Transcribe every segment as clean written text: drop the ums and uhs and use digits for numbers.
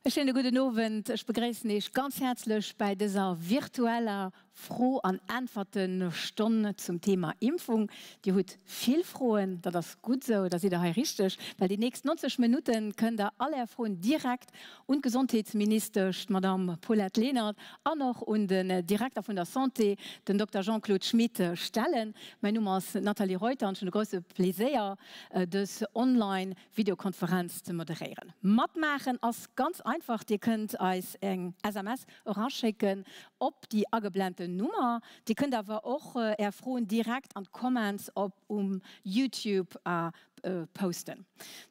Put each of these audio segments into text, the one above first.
E schéine gudden Owend. Ech begréissen Iech ganz häerzlech bäi dëser virtueller Fro an Äntwerten-Stonn zum Thema Impfung. Dir hutt vill Froen, dat ass gutt esou, da sidd Der hei richteg, well déi nächst 90 Minutte kënnt Der all Är Froen direkt un d'Gesondheetsministesch, d'Madamm Paulette Lenert, an och un den Direkter vun der Santé, den Dokter Jean-Claude Schmit, stellen. Mäin Numm ass Nathalie Reuter an ech hunn de grousse Pleséier, dës online Videokonferenz ze moderéieren. Matmaachen ass ganz einfach, Dir kënnt eis eng SMS eraschécken op déi ageblennten Nummer. Dir kënnt awer och Är Froen direkt an d'Comments op um Youtube posten.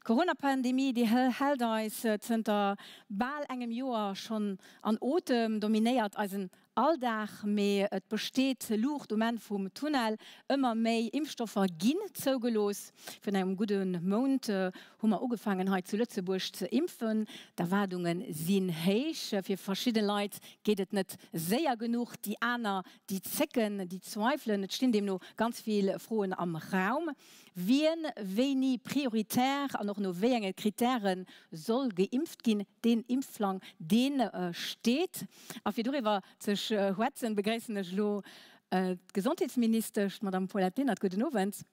D'Coronapandemie, déi hält eis zënter bal engem Joer schonn an Otem, dominéiert eisen Alldag, mee et besteet Luucht um Enn vum Tunnel. Ëmmer méi Impfstoffer ginn zougelooss. Virun engem gudde Mount hu mer ugefaangen hei zu Lëtzebuerg ze impfen. D'Erwaardunge sinn héich. Fir verschidde Leit geet et net séier genuch, déi aner, déi zécken, déi zweifelen. Et stinn deemno ganz vill Froen am Raum. Wien wéini prioritär an och no wéi enge Krittäre soll geimpft ginn? Deen Impfplang, dee steet. A fir doriwwer ze schwätzen, begréissen ech elo d'Gesondheetsministesch, d'Madame Paulette Lenert. Gudden Owend.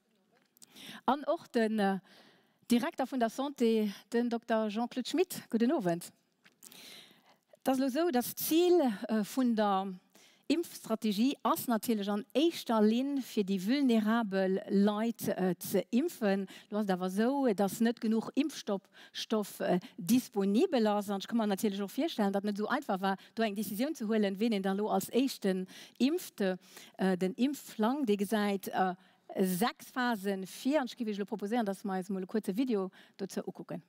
An och den Direkter vun der Santé, den Dokter Jean-Claude Schmit. Gudden Owend. Et ass elo esou, datt d'Zil vun der Impfstrategie ass natierlech an éischter Linn fir déi vulnerabel Leit ze impfen. Elo ass et awer esou, datt net genuch Impfstoff disponibel ass. An ech ka mer natierlech och virstellen, datt et net esou einfach war, do eng Decisioun ze huelen, ween een da elo als éischten impft. Den Impfplang, dee gesäit 6 Phase vir. An ech géif Iech elo proposéieren, datt mer eis emol e kuerze Video dozou ukucken.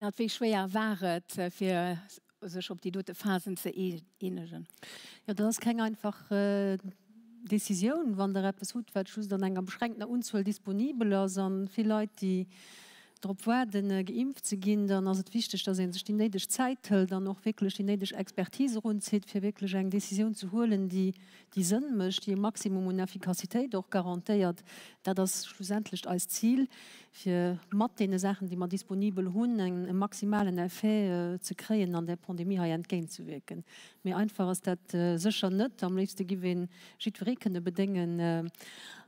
Wéi schwéier war et, fir sech op déi dote Phasen ze eenegen? Jo, dat ass keng einfach Decisioun, wann Der eppes hutt, wat just an enger beschränktener Unzuel disponibel ass a vill Leit, déi drop waarden, geimpft ze ginn, dann ass et wichteg, dass ee sech déi néideg Zäit hëlt an och wierklech déi néideg Expertise erunzitt, fir wierklech eng Decisioun ze huelen, déi déi Sënn mécht, déi e Maximum un Effikassitéit och garantéiert. Dat ass schlussendlech eist Zil, fir mat deene Saachen, déi mer disponibel hunn, e maximalen Effet ze kréien an där Pandemie hei entgéintzewierken. Méi einfach ass dat sécher net. Am léifste giff ee jiddweree kënne bedéngen,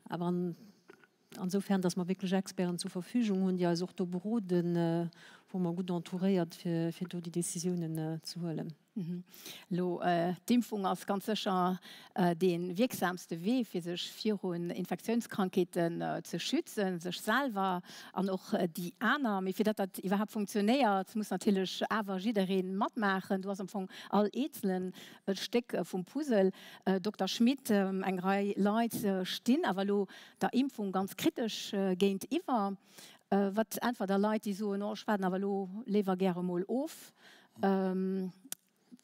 awer ansoufern, datt mer wierklech Experten zur Verfügung hunn, déi eis och do beroden, wore mer gutt entouréiert, fir do déi Décisiounen ze huelen. Elo, d'Impfung ass ganz sécher dee wierksamste Wee, fir sech virun Infektiounskrankheeten ze schützen, sech selwer an och déi aner. Mee fir datt dat iwwerhaapt funktionéiert, muss natierlech awer jidderee matmaachen. Do ass am Fong all Eenzelen e Stéck vum Puzzle. Dokter Schmit, eng Rei Leit stinn awer elo der Impfung ganz kritesch géintiwwer. Wat äntwert Der Leit, déi soen, oh ech waarden awer elo léiwer gäre mol of?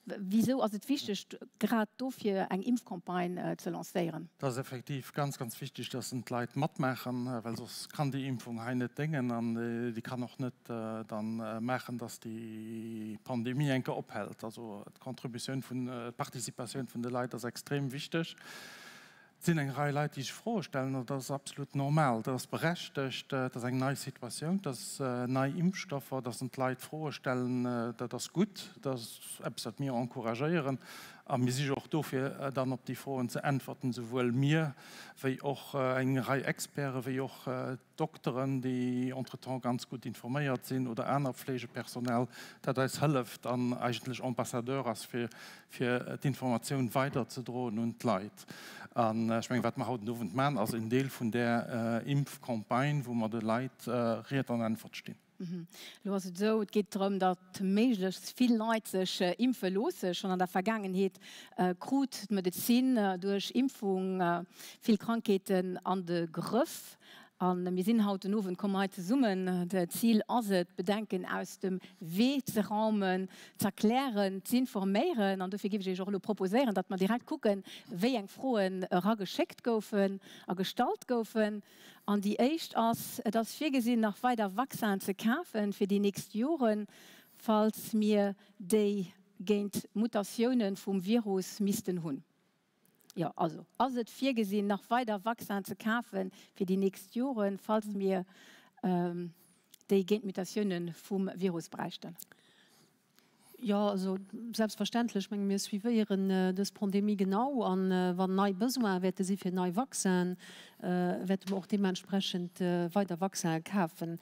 Wisou ass et wichteg, grad dofir eng Impfcampagne ze lancéieren? Et ass effektiv ganz, ganz wichteg, dass d'Leit matmaachen, well soss kann déi Impfung hei net déngen an déi kann och net dann maachen, dass déi Pandemie eng Kéier ophält. Also d'Contributioun vun, d'Participatioun vun de Leit ass extrem wichteg. Et sinn eng Rei Leit, déi sech Froe stellen, an dat ass absolut normal, dat ass berechtegt. Et ass eng nei Situatioun, et ass nei Impfstoffer, datt d'Leit Froe stellen, dat ass gutt, dat ass eppes, wat mir encouragéieren. A mir si jo och do, fir dann op déi Froen ze äntwerten, souwuel mir wéi och eng Rei Experten, wéi och Dokteren, déi entretemps ganz gutt informéiert sinn, oder aner Fleegepersonal, dat eis hëlleft an eigentlech Ambassadeur ass, fir fir d'Informatioun weiderzedroen un d'Leit. An ech mengen, wat mer haut den Owend maachen, ass en Deel vun där Impfcampagne, wou mer de Leit Ried an Äntwert stinn. Elo ass et esou, et geet drëm, datt méiglechst vill Leit sech impfe loosse. Schonn an der Vergaangenheet krut d'Medezin duerch Impfung vill Krankheeten an de Grëff. A mir sinn haut den Owend komm hei zesummen. D'Zil ass et, d'Bedenken aus dem Wee ze raumen, z'erklären, z'informéieren. An dofir géif ech Iech och elo proposéieren, datt mer direkt kucken, wéi eng Froen erageschéckt goufen a gestallt goufen. An déi éischt ass, Et ass virgesinn, nach weider Vaccinen ze kafen fir déi nächst Joren, falls mir déi géint Mutatioune vum Virus missten hunn. Jo, also ass et virgesinn, nach weider Vaccinen ze kafe fir déi nächst Joren, falls mir déi géint Mutatioune vum Virus bräichten? Jo, also selbstverständlech. Ech menge mir suivéieren dës Pandemie genau a wann nei Besoine wäerte si fir nei Vaccinen, wäerte mer och deementsprechend weider Vaccinen kafen.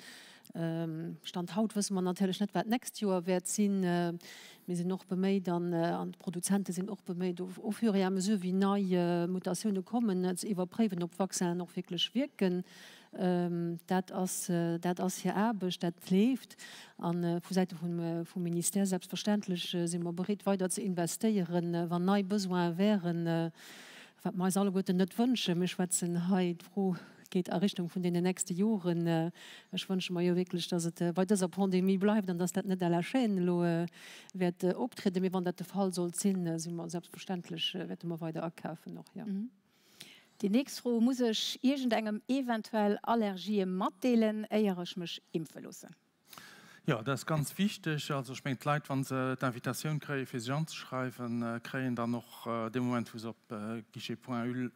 Stand haut wësse mer natierlech net, wat d'nächst Joer wäert sinn. Mir sinn och beméit an d'Produzente sinn och beméit, au fur et à mesure wéi nei Mutatioune kommen, ze iwwerpréiwen, ob d'Vaccinen och wierklech wierken. Dat ass, dat ass hir Aarbecht, dat leeft. A vu Säite vum Ministère selbstverständlech si mer bereet, weider ze investéieren, wann nei Besoine wären, wat mer eis alleguerten net wënschen. Mir schwätzen hei, d'Fro geet a Richtung vun deenen nächste Joren. Ech wënsche mer jo wierklech, dass et bei dëser Pandemie bleift an dass dat net à la chaîne elo wäert optrieden. Mee wann dat de Fall sollt sinn, si mer selbstverständlech, wäerte mer weider akafen och, jo. Déi nächst Fro, Muss ech iergendengem eventuell Allergië matdeelen, éier ech mech impfe loossen? Jo, dat ass ganz wichteg. Also ech mengen, d'Leit, wa se d'Invitatioun kréien, fir sech anzeschreiwen, kréien dann och dee Moment, wou se op guichet point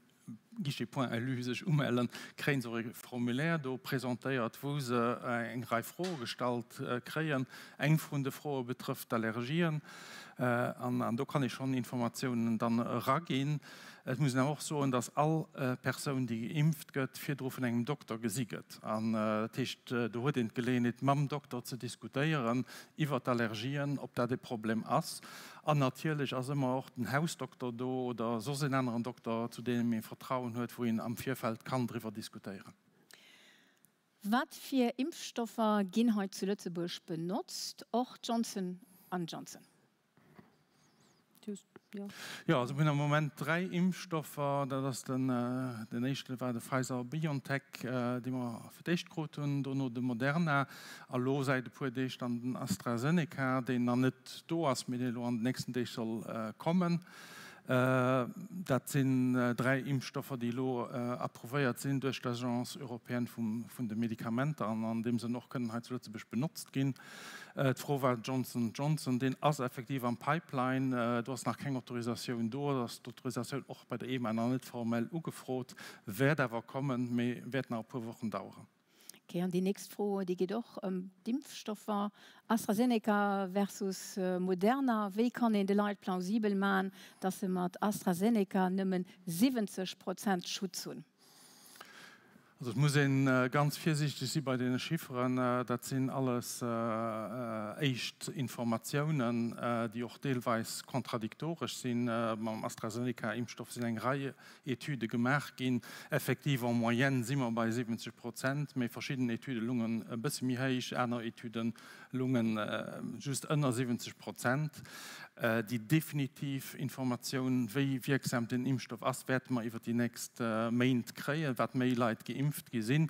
guichet point lu sech umellen, kréie se och e Formulaire do presentéiert, wou se eng Rei Froe gestallt kréien. Eng vun de Froe betrëfft d'Allergien an do kann ee schonn Informatiounen dann eraginn. Et muss een awer och soen, dass all Persoun, déi geimpft gëtt, virdru vun engem Dokter gesi gëtt. An dat heescht, do huet een d'Geleeënheet, mam Dokter ze diskutéieren iwwert d'Allergien, ob dat e Problem ass. An natierlech ass ëmmer och den Hausdokter do oder soss en aneren Dokter, zu deemem ee Vertrauen huet, wou een am Virfeld kann driwwer diskutéieren. Wat fir Impfstoffer ginn hei zu Lëtzebuerg benotzt, och Johnson an Johnson? Jo, also mir hunn am Moment 3 Impfstoffer. Dat ass den, den éischte war de Pfizer-BioNTech, dee mer fir d'éischt krut hunn, dono de Moderna a lo säit e puer Deeg dann den AstraZeneca, deen nach net do ass, mee dee lo an den nächsten Deeg soll kommen. Dat sinn 3 Impfstoffer, déi elo approuvéiert sinn duerch d'Agence européenne vun de Medikamenter an an deem Sënn och kënnen hei zu Lëtzebuerg benotzt ginn. D'Fro war Johnson Johnson, deen ass effektiv am Pipeline. Do ass nach keng Autorisatioun do. Et ass d'Autorisatioun och bei der EMA nach net formell ugefrot, wäert awer kommen, mee wäert nach e puer Wochen daueren. Ok, an déi nächst Fro, déi geet och ëm d'Impfstoffer. AstraZeneca versus Moderna, wéi kann een de Leit plausibel maachen, datt se mat AstraZeneca nëmmen 70 Prozent Schutz hunn? Also et muss ee ganz virsiichteg si bei deene Chifferen. Dat sinn alles éischt Informatiounen, déi och deelweis kontradiktoresch sinn. Mam AstraZeneca-Impfstoff sinn eng Rei Etüde gemaach ginn. Effektiv, en moyenne si mer bei 70 Prozent, mee verschidden Etüde lungen e bësse méi héich, aner Etüde lungen just ënner 70 Prozent. Déi definitiv Informatioun, wéi wierksam den Impfstoff ass, wäerte mer iwwer déi nächst Méint kréien, wat méi Leit geimpft gi sinn.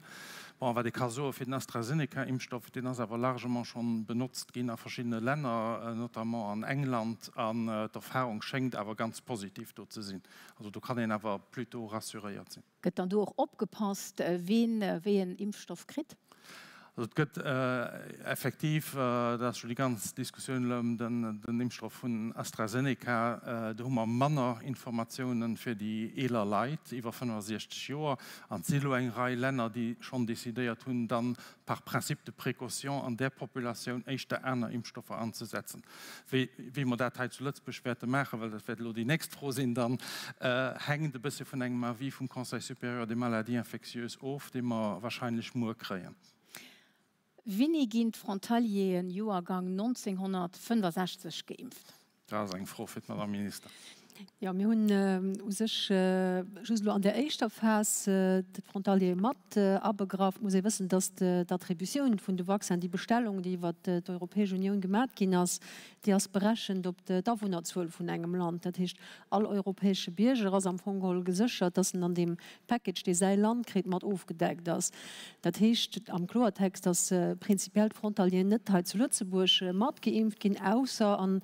Bon, a wat ee ka soe fir den AstraZeneca-Impfstoff, deen ass awer largement schonn benotzt ginn a verschiddene Länner, notamment an England, an d'Erfahrung schéngt awer ganz positiv do ze sinn. Also do kann een awer plutôt rassuréiert sinn. Gëtt dann do och opgepasst, ween wéi en Impfstoff kritt? Also et gëtt effektiv, dat ass jo déi ganz Diskussioun elo ëm den Impfstoff vun AstraZeneca, do hu mer manner Informatiounen fir déi eeler Leit iwwer 65 Joer. An et si elo eng Rei Länner, déi schonn decidéiert hunn, dann par principe de précaution an där Populatioun éischter aner Impfstoffer anzesetzen. Wéi wéi mer dat hei zu Lëtzebuerg wäerte maachen, well dat wäert elo déi nächst Fro sinn dann, hänkt e bësse vun engem Avis vum Conseil supérieur des maladies infectieuses of, dee mer wahrscheinlech muer kréien. Wéini ginn d'Frontalieren Joergang 1965 geimpft? Dat ass eng Fro fir d'Madame Minister. Jo, mir hunn u sech just elo an där éischter Phas d'Frontaliere mat abegraff. Et muss ee wëssen, dass d'Attributioun vun de Vaccinen, déi Bestellung, déi iwwert d'Europäesch Unioun gemat ginn ass, déi ass berechent op d'Awunnerzuel vun engem Land. Dat heescht, all europäesche Bierger ass am Fong geholl geséchert, dass en an deem Package, dee säi Land kritt, mat ofgedeckt ass. Dat heescht am Kloertext, dass prinzipiell d'Frontalieren net hei zu Lëtzebuerg mat geimpft ginn, ausser an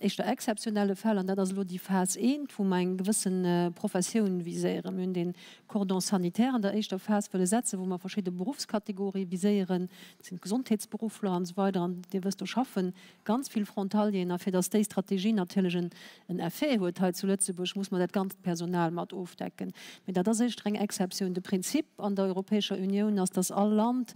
éischter exzeptionelle Fäll, an dat ass elo déi Phas I, wou mer eng gewësse Professioun viséieren. Mir hunn dee Cordon sanitaire an der éischter Phas wëlle setzen, wou mer verschidde Beruffskategorië viséieren, dat sinn d'Gesondheetsberuffler an esou weider, an Dir wësst, do schaffen ganz vill Frontalieren, a fir datt déi Strategie natierlech en en Effet huet hei zu Lëtzebuerg, muss mer dat ganzt Personal mat ofdecken. Mee dat ass éischter eng Exceptioun. De Prinzip an der Europäescher Unioun ass, datt all Land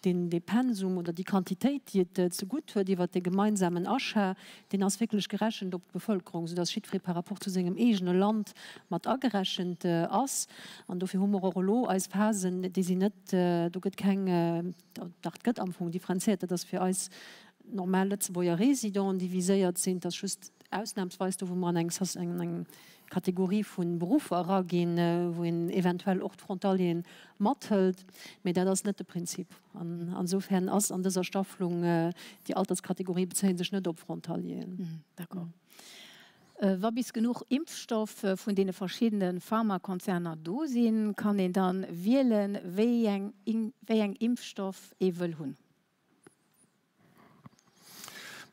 deen dee Pensum oder déi Quantitéit, déi et zegutt huet iwwert dee gemeinsamen Achat, deen ass wierklech gerechent op d'Bevëlkerung, soudatt jiddweree par rapport zu sengem eegene Land mat agerechent ass. An dofir hu mer och elo eis Phasen, déi sinn net, do gëtt keng, Dach, et gëtt am Fong differenziert. Dat ass fir eis normal Lëtzebuerger Résidenten, déi viséiert sinn. Et ass just ausnahmsweis do, wou mer an eng eng Kategorie vu Beruffer eraginn, wou een eventuell och d'Frontalieren mathëlt. Mee dat ass net de Prinzip. An insofern ass an dëser Staffelung déi Alterskategorie bezéie sech net op Frontalieren. D'accord. Wa bis genuch Impfstoff vun deene verschiddene Pharmakonzerner do sinn, kann een dann wielen, wéi eng Impfstoff ee wëll hunn.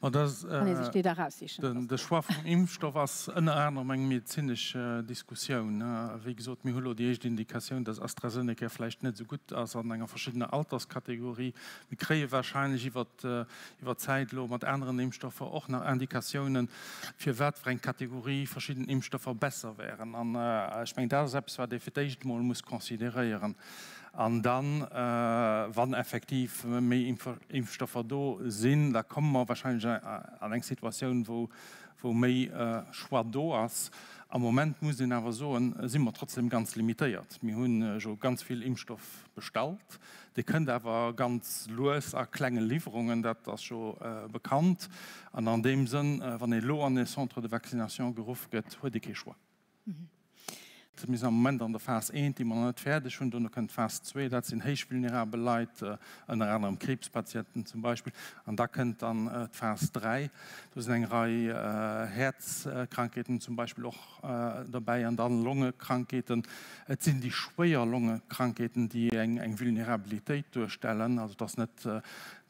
Ma dat Kann ee sech déi da eraussichen? De Choix vum Impfstoff ass ënner anerem eng medezinesch Diskussioun. Wéi gesot, mir hu lo déi éischt Indikatioun, dass AstraZeneca vläicht net esou gutt ass an enger verschiddener Alterskategorie. Mir kréie warscheinlech iwwert iwwer d'Zäit elo mat aneren Impfstoffer och nach Indikatiounen, fir wat fir eng Kategorie verschidden Impfstoffer besser wären. An ech mengen, dat ass eppes, wat ee fir d'éischt emol muss consideréieren. An dann, wann effektiv méi Impfstoffer do sinn, da komme mer wahrscheinlech an eng Situatioun, wou méi Choix do ass. Am Moment muss een awer soen, si mer trotzdem ganz limitéiert. Mir hu jo ganz vill Impfstoff bestallt. Dee kënnt awer ganz lues a klenge Liwwerungen, dat ass jo bekannt. An an deem Sënn, wann ee elo an e Centre de vaccination geruff gëtt, huet ee kee Choix. Mir sinn am Moment an der Phas I, déi mer nach net fäerdeg hunn. Dono kënnt d'Phas ii, dat sinn héich vulnerabel Leit, ënner anerem Kriibspatienten zum Beispill. An da kënnt dann d'Phas 3, do sinn eng Rei Häerzkrankheeten zum Beispill och derbäi an dann Longekrankheeten. Et sinn déi schwéier Longekrankheeten, déi eng Vulnerabilitéit duerstellen. Also et ass net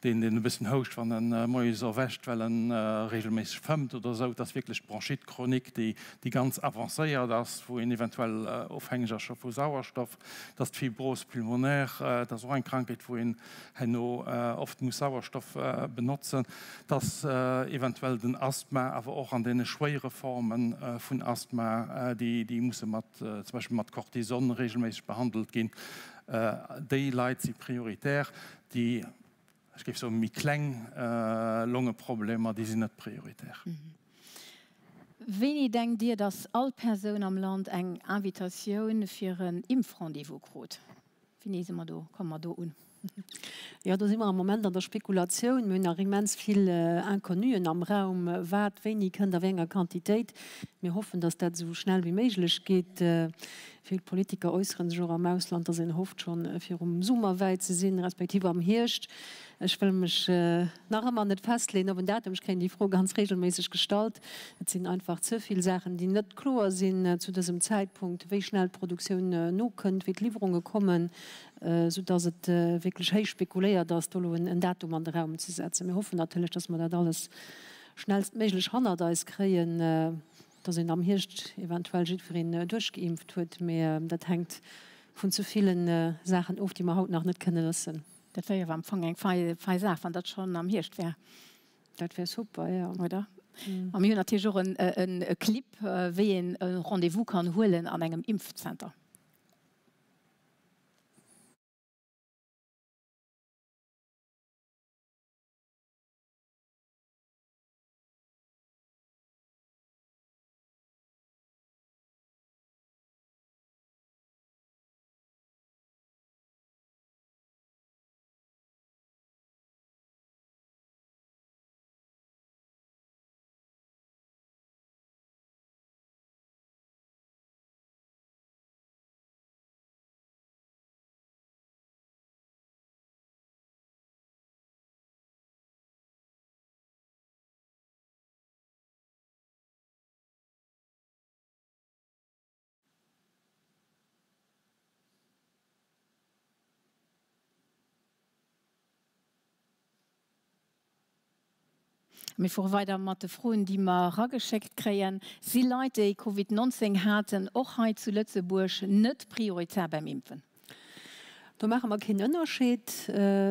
deen, deen e bëssen houscht, wann e moies erwächt, well e regelméisseg fëmmt oder esou. Et ass wierklech d'Bronchite chronique, déi ganz avancéiert ass, wou een eventuell ofhängeg ass scho vu Sauerstoff. Et ass d'Fibrose pulmonaire, dat ass och eng Krankheet, wou een herno oft muss Sauerstoff benotzen. Et ass eventuell den Asthma, awer och an deene schwéiere Forme vun Asthma, déi musse mat zum Beispill mat Cortison regelméisseg behandelt ginn. Déi Leit si prioritär. Déi, ech géif soen, méi kleng Longeproblemer, déi sinn net prioritär. Wéini denkt Dir, datt all Persoun am Land eng Invitatioun fir en Impfrendez-vous krut? Wéini si mer do, komme mer do un? Jo, do si mer am Moment an der Spekulatioun. Mir hunn nach immens vill Inconnuen am Raum, wat wéini kënnt, a wéi enger Quantitéit. Mir hoffen, datt dat esou schnell wéi méiglech geet. Vill Politiker äussere sech och am Ausland, datt een hofft, scho virum Summer wäit ze sinn, respektiv am Hierscht. Ech wëll mech nach ëmmer net festleeën op en Datum. Ech kréien déi Fro ganz reegelméisseg gestallt. Et sinn einfach ze vill Saachen, déi net kloer sinn zu dësem Zäitpunkt, wéi schnell d'Produktioun nokënnt, wéi d'Liwwerunge kommen, soudatt et wierklech héich spekuléiert ass, do elo en Datum an de Raum ze setzen. Mir hoffen natierlech, datt mer dat alles schnellstméiglech hannert eis kréien, datt een am Hierscht eventuell jiddwereen duerchgeimpft huet, mee dat hänkt vun ze ville Saachen of, déi mer haut nach net kënne wëssen. Dat wär jo awer am Fong eng fei Saach, wann dat schonn am Hierscht wär. Dat wär super, jo. Oder? A mir hunn natierlech och e Clip, wéi een e Rendez-vous kann huelen an engem Impfzenter. Mir fuere weider mat de Froen, déi mer erageschéckt kréien. Si Leit, déi Covid 19 haten, och hei zu Lëtzebuerg net prioritär beim Impfen? Do maache mer keen Ënnerscheed.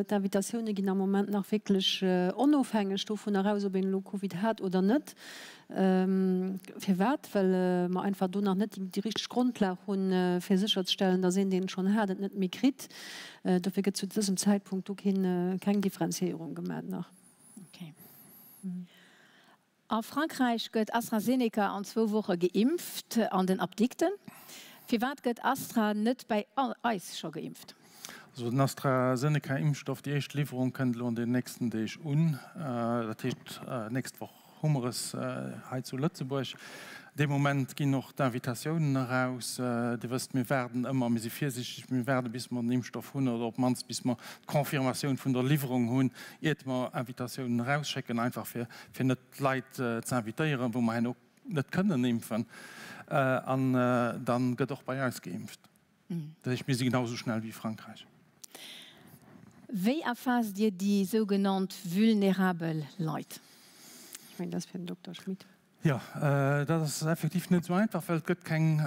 D'Invitatioune ginn am Moment nach wierklech onofhängeg dovun eraus, ob een elo Covid hat oder net. Firwat? Well mer einfach do nach net déi richteg Grondlag hunn, fir sécherzestellen, datt een, deen et schonn hat, et net méi kritt. Dofir gëtt zu dësem Zäitpunkt do keng Differenziéierung gemaach nach. A Frankräich gëtt AstraZeneca an zwou Woche geimpft an den Apdikten. Firwat gëtt Astra net bäi eis scho geimpft? Also den AstraZeneca-Impfstoff, déi éischt Liwwerung kënnt elo an den nächsten Deeg un. Dat heescht, nächst Woch hu mer es hei zu Lëtzebuerg. Dee Moment ginn och d'Invitatiounen eraus. Dir wësst, mir waarden ëmmer, mir si virsiichteg, mir waarde bis mer den Impfstoff hunn oder op d'mannst bis mer d'Confirmatioun vun der Liwwerung hunn, iert mer Invitatiounen erausschécken, einfach fir fir net Leit ze invitéieren, wou mer herno net kënnen impfen. An da gëtt och bei eis geimpft. Dat heescht, mir si genau esou schnell wéi Frankräich. Wéi erfaasst Dir déi sougenannt vulnerabel Leit? Ech mengen, dat ass fir den Dokter Schmit. Jo, dat ass effektiv net esou einfach, well et gëtt keng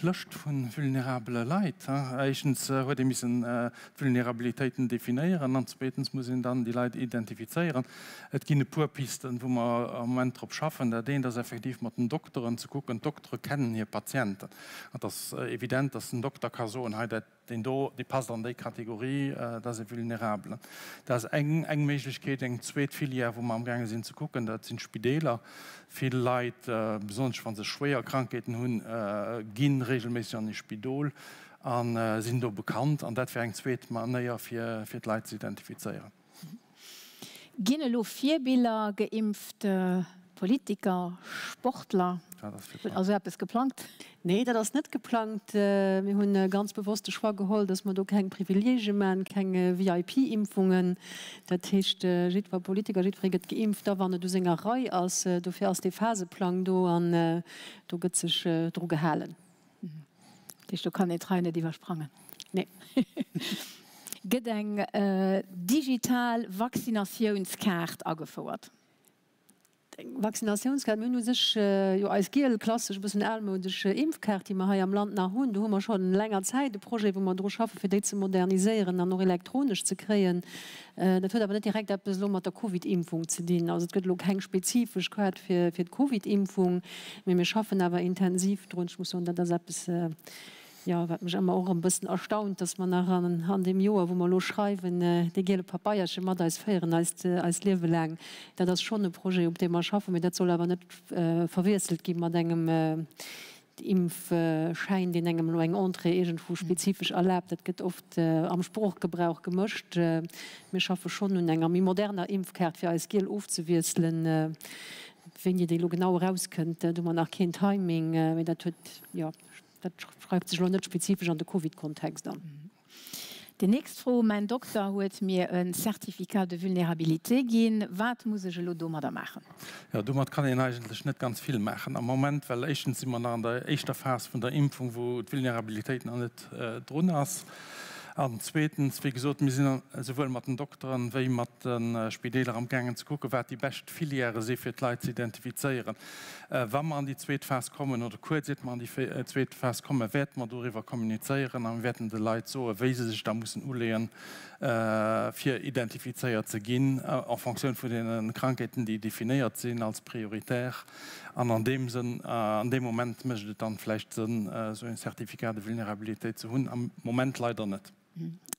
Lëscht vu vulnerabele Leit. Éischtens huet ee missen d'Vulnerabilitéiten definéieren an zweetens muss een dann déi Leit identifizéieren. Et ginn e puer Pisten, wou mer am Moment drop schaffen. Dat eent ass effektiv mat den Dokteren ze kucken. D'Doktere kennen hir Patienten. Et ass evident, datt den Dokter ka soen, hei dat Deen do, dee passt an déi Kategorie, dat ass e Vulnerabelen. Dat ass eng, eng Méiglechkeet. Eng zweet Filière, wou mer amgaange sinn ze kucken, dat sinn d'Spideeler. Vill Leit, besonnesch wa se schwéier Krankheeten hunn, gi regelméisseg an e Spidol a sinn do bekannt. An dat wär eng zweet Manéier, fir, fir d'Leit ze identifizéieren. Ginn elo Virbiller geimpft? Politiker, Sportler? Ass esou eppes geplangt? Nee, dat ass net geplangt. Mir hunn ganz bewosst de Choix geholl, dass mer do keng Privileegie man, keng VIP-Impfungen. Dat heescht, jiddwer Politiker, jiddweree gëtt geimpft, da wann et u senger Rei ass. Dofir ass dee Phaseplang do an do gëtt sech dru gehalen. Dat heescht, do kann een d'Rei net iwwersprangen? Nee. Gëtt eng digital Vaccinatiounskaart agefouert? Eng Vaccinatiounskaart? Mir hunn u sech jo eis giel, klassesch, e bëssen almoudesch Impfkaart, déi mer hei am Land nach hunn. Do hu mer scho länger Zäit e Projet, wou mer dru schaffen, fir déi ze moderniséieren an och elektronesch ze kréien. Dat huet awer net direkt eppes elo mat der Covid-Impfung ze dinn. Also et gëtt elo keng spezifesch Kaart fir d'Covid-Impfung, mee mir schaffen awer intensiv drun. Ech muss soen, dat ass eppes, jo, wat mech ëmmer och e bëssen erstaunt, dass mer nach an deem Joer, wou mer elo schreiwen, dee giele Papeierche mat eis féieren eist eist Liewe laang. Dat ass schonn e Projet, op deem mer schaffen, mee dat soll awer net verwiesselt gi mat engem Impfschäin, deen engem elo eng Entrée iergendwou spezifesch erlaabt, dat gëtt oft am Sproochgebrauch gemëscht. Mir schaffe schonn un enger méi moderner Impfkaart, fir eis giel ofzewiesselen. Wéini déi elo genau erauskënnt, do hu mer nach keen Timing, mee dat huet, jo. Dat schreift sech elo net spezifesch an de Covid-Kontext an. Déi nächst Fro, Mäin Dokter huet mir e Certificat de vulnérabilité ginn. Wat muss ech elo domadder maachen? Jo, domat kann een eigentlech net ganz vill maachen am Moment, well éischtens si mer nach an der éischter Phas vun der Impfung, wou d'Vulnerabilitéit nach net drun ass. An zweetens, wéi gesot, mir sinn esouwuel mat den Dokteren wéi mat de Spideeler amgaangen ze kucken, wat déi bescht Filièrë si fir d'Leit ze identifizéieren. Wa mer an déi zweet Phas kommen, oder kuerz iert mer an déi zweet Phas kommen, wäerte mer doriwwer kommunizéieren a mir wäerten de Leit soen, wéi se sech da mussen uleeën, fir identifizéiert ze ginn en Fonctioun vun deene Krankheeten, déi definéiert sinn als prioritär. An an deem Sënn, an deem Moment mécht et dann vläicht Sënn, esou en Certificat de vulnérabilité ze hunn. Am Moment leider net.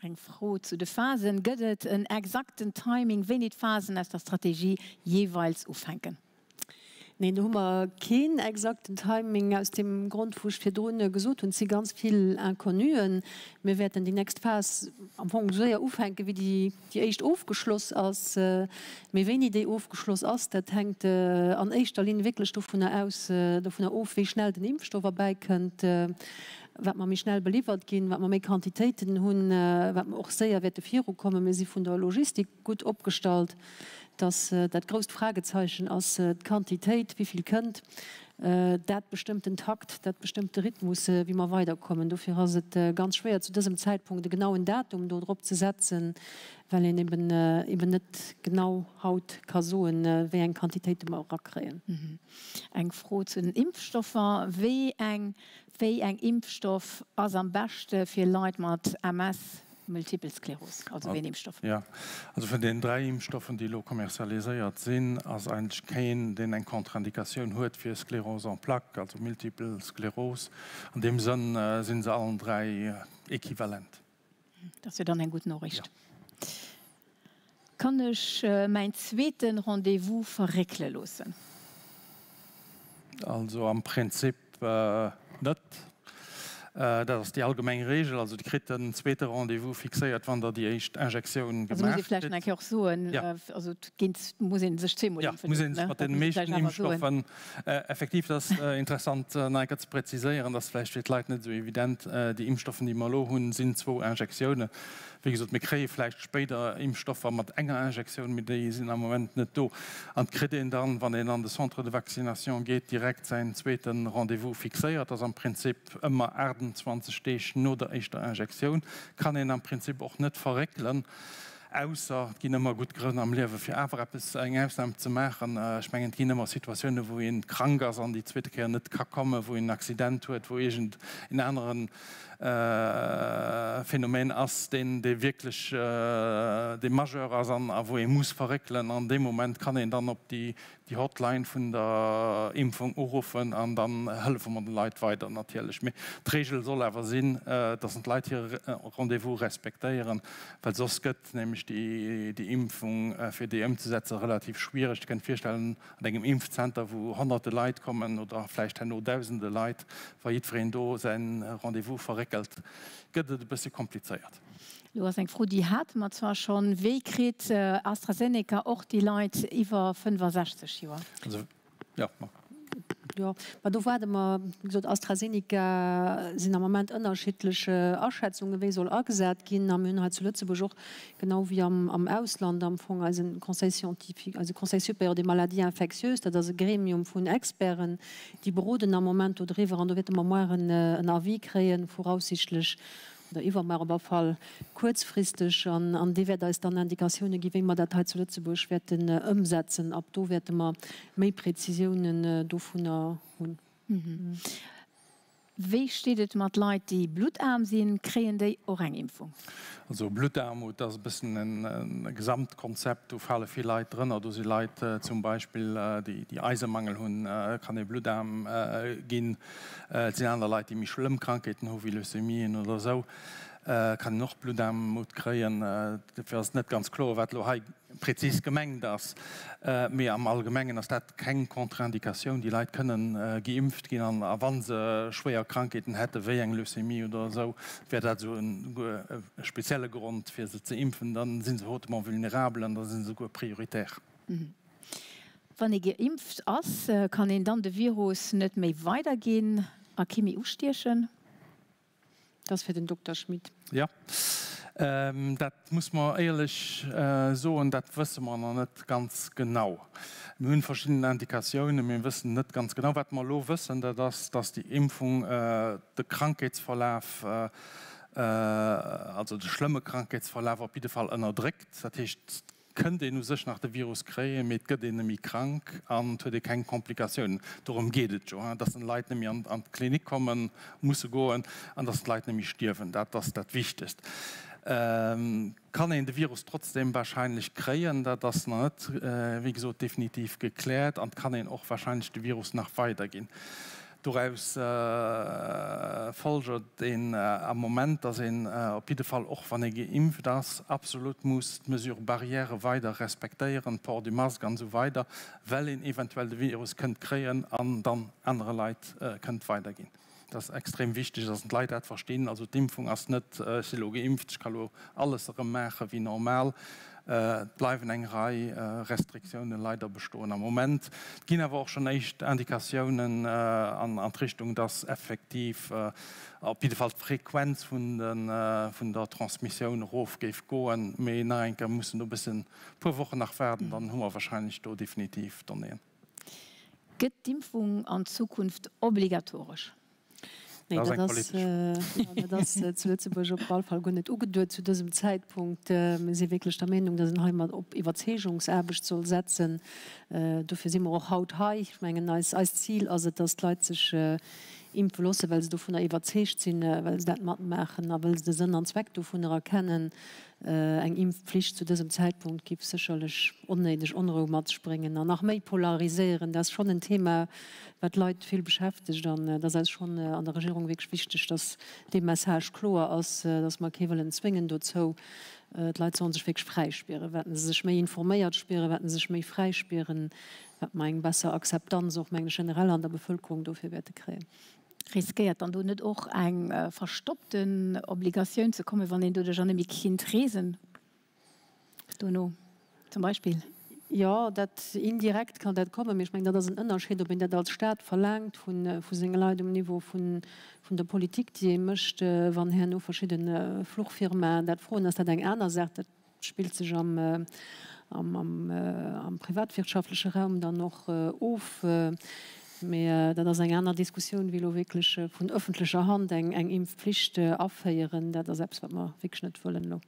Eng Fro zu de Phasen, Gëtt et en exakten Timing, wéini d'Phasen aus der Strategie jeeweils ufänken? Neen, do hu mer keen exakten Timing, aus deem Grond, wou ech virdrun gesot hunn, et si ganz vill Inconnuen. Mir wäerten déi nächst Phas am Fong esou séier ufänken, wéi déi éischt ofgeschloss ass. Mee wéini déi ofgeschloss ass, dat hänkt an éischter Linn wierklech dovunner aus, dovunner of, wéi schnell den Impfstoff erbäikënnt. Wat mer méi schnell beliwwert ginn, wat mer méi Quantitéiten hunn, wat mer och séier wäerte virukommen. Mir si vun der Logistik gutt opgestallt, dass dat grousst Fragezeichen ass d'Quantitéit, wéi vill kënnt. Dat bestëmmt den Takt, dat bestëmmt de Rhythmus, wéi mer weiderkommen. Dofir ass et ganz schwéier zu dësem Zäitpunkt e genauen Datum do drop ze setzen, well een eben eben net genau haut ka soen, wéi eng Quantitéite mer erakréien. Eng Fro zu den Impfstoffer, Wéi eng wéi eng Impfstoff ass am beschte fir Leit mat MS? Multipel Skleros, also wéi en Impfstoff? Jo, also vun deenen 3 Impfstoffen, déi elo kommerzialiséiert sinn, ass eigentlech keen, deen eng Contre-indicatioun huet fir Sclérose en plaques, also Multipel Skleros. An deem Sënn si se allen 3 equivalent. Dat ass jo dann eng gutt Noriicht. Kann ech mäin zweete Rendez-vous verréckele loossen? Also am Prinzip net. Dat ass déi allgemeng Reegel. Also Dir kritt den zweete Rendez-vous fixéiert, wann Der déi éischt Injektioun gemaach kritt. Also muss ee vläicht nach eng Kéier och soen, also et géint, muss ee sech zweemol impfe loossen. Jo, muss ee sech mat deene meeschten Impfstoffen, effektiv, dat ass interessant nach eng Kéier ze präziséieren, dat ass vläicht fir d'Leit net esou evident, déi Impfstoffen, déi mer elo hunn, sinn zwou Injektiounen. Wéi gesot, mir kréie vläicht spéider Impfstoffer mat enger Injektioun, mee déi sinn am Moment net do. An et kritt een dann, wann een an de Centre de vaccination geet, direkt säin zweete Rendez-vous fixéiert. Dat ass am Prinzip ëmmer 28 Deeg no der éischter Injektioun. Kann een am Prinzip och net verréckelen, ausser et ginn ëmmer gutt Grënn am Liewe fir awer eppes, eng Ausnam ze maachen. Ech mengen, et ginn ëmmer Situatiounen, wou ee krank ass an déi zweete Kéier net ka kommen, wou een en Accident huet, wou iergend en aneren Phänomen ass, deen dee wierklech dee majeur ass an a wou ee muss verréckelen. An deem Moment kann een dann op déi déi Hotline vun der Impfung uruffen an dann hëllefe mer de Leit weider natierlech. Mee d'Regel soll awer sinn, dass d'Leit hire Rendez-vous respektéieren, well soss gëtt nämlech déi déi Impfung fir déi ëmzesetze relativ schwiereg. Dir kënnt virstellen, An engem Impfzenter, wou honnerte Leit kommen oder vläicht herno dausende Leit, wa jiddwereen do säin Rendez-vous verréckelt, gëtt et e bëssi komplizéiert. Elo ass eng Fro, déi hate mer zwar schonn, Wéi kritt AstraZeneca och déi Leit iwwer 65 Joer? Also, jo, ma. Jo, ma do waarde mer, wéi gesot, AstraZeneca sinn am Moment ënnerschiddlech Aschätzungen, wéi soll agesat ginn. A mir hunn hei zu Lëtzebuerg och genau wéi am Ausland am Fong eisen Conseil scientifique, eise Conseil supérieur des maladies infectieuses, dat ass e Gremium vun Experten, déi beroden am Moment do driwwer an do wäerte mer mueren en Avis kréien, voraussichtlech, oder iwwermuer op alle Fall kuerzfristeg, an dee wäert eis dann Indikatioune ginn, wéi mer dat hei zu Lëtzebuerg wäerten ëmsetzen. Ab do wäerte mer méi Präzisiounen dovunner hunn. Wéi steet et mat Leit, déi bluttaarm sinn? Kréien déi och eng Impfung? Also Bluttaarmut ass e bëssen e Gesamtkonzept, do fale vill Leit drënner. Do si Leit zum Beispill, déi Eisemangel hunn, kann ee bluttaarm ginn. Et sinn aner Leit, déi méi schlëmm Krankheeten hu wéi Leucämien oder esou, kann een och Bluttaarmut kréien. Dofir ass et net ganz kloer, wat elo hei prezis gemengt ass. Mee am Allgemengen ass dat keng Contre-indicatioun. Déi Leit kënnen geimpft ginn an a wa se schwéier Krankheeten hätte wéi eng Leucémie oder esou, wär dat esou e spezielle Grond fir se ze impfen. Da si se hautement vulnérabel an da si se souguer prioritär. Wann ee geimpft ass, kann een dann de Virus net méi weiderginn? A kee méi ustiechen? Dat ass fir den Dokter Schmit. Jo, dat muss mer éierlech soen, dat wësse mer nach net ganz genau. Mir hunn verschidden Indikatiounen, mee mir wëssen net ganz genau. Wat mer elo wëssen, dat ass, dass déi Impfung de Krankheetsverlaf, also de schlëmme Krankheetsverlaf op jidde Fall ënnerdréckt. Dat heescht, kënnt een u sech nach de Virus kréien, mee et gëtt een net méi krank an et huet ee keng Komplikatiounen. Dorëm geet et jo, dass den Leit net méi an d'Klinik kommen, musse goen an dass d'Leit net méi stierwen. Dat ass dat Wichtegst. Kann een de Virus trotzdeem warscheinlech kréien? Dat ass nach net, wéi gesot, definitiv gekläert an et kann een och warscheinlech de Virus nach weiderginn. Doraus folgert een am Moment, dass een op jidde Fall, och wann ee geimpft ass, absolut muss d'Mesures barrières weider respektéieren, Port du masque an esou weider, well een eventuell de Virus kënnt kréien an dann anere Leit kënnt weiderginn. Dat ass extrem wichteg, dass d'Leit dat verstinn. Also d'Impfung ass net, ech si elo geimpft, ech ka elo alles erëm maache wéi normal. Et bleiwen eng Rei Restriktiounen leider bestoen am Moment. Et ginn awer och schonn éischt Indikatiounen an d'Richtung, dass effektiv op jidde Fall d'Frequenz vun der Transmissioun erof géif goen. Mee nach eng Kéier, mir mussen do e bëssen, e puer Wochen nach waarden, dann hu mer wahrscheinlech do definitiv Donnéeën. Gëtt d'Impfung an Zukunft obligatoresch? Nee, dat ass, dat ass zu Lëtzebuerg op all Fall guer net ugeduet zu dësem Zäitpunkt. Mir si wierklech der Meenung, datt een heimat op Iwwerzeegungsaarbecht soll setzen. Dofir si mer och haut hei. Ech mengen, eis, eist Zil ass et, datt d'Leit sech impfe loossen, well se dovunner iwwerzeegt sinn, well se dat matmaachen a wëll se de Sënn an Zweck dovunner erkennen. Eng Impfpflicht zu dësem Zäitpunkt giff sécherlech onnéideg Onrou mat sech bréngen an nach méi polariséieren. Dat ass schonn en Thema, wat d'Leit vill beschäftegt an et ass eis schonn an der Regierung wierklech wichteg, datt dee Message kloer ass, datt mer kee wëllen zwéngen dozou. D'Leit sollen sech wierklech fräi spieren. Wat se sech méi informéiert spieren, wat se sech méi fräi spieren, wat mer eng besser Akzeptanz och, mengen ech, generell an der Bevëlkerung dofir wäerte kréien. Riskéiert dann do net och eng verstoppten Obligatioun ze kommen, wann een doduercher net méi kinnt reesen dono zum Beispill? Jo, dat indirekt kann dat kommen, mee ech mengen, dat ass en Ënnerscheed, ob een dat als Staat verlaangt vu senge Leit um Niveau vun der Politik, déi ee mécht. Wann herno verschidde Fluchfirmaen dat froen, ass dat eng aner Saach. Dat spillt sech am privatwirtschaftleche Raum dann och of. Mee dat ass eng aner Diskussioun, wéi elo wierklech vun ëffentlecher Hand eng Impfpflicht aféieren. Dat ass eppes, wat mer wierklech net wëllen elo.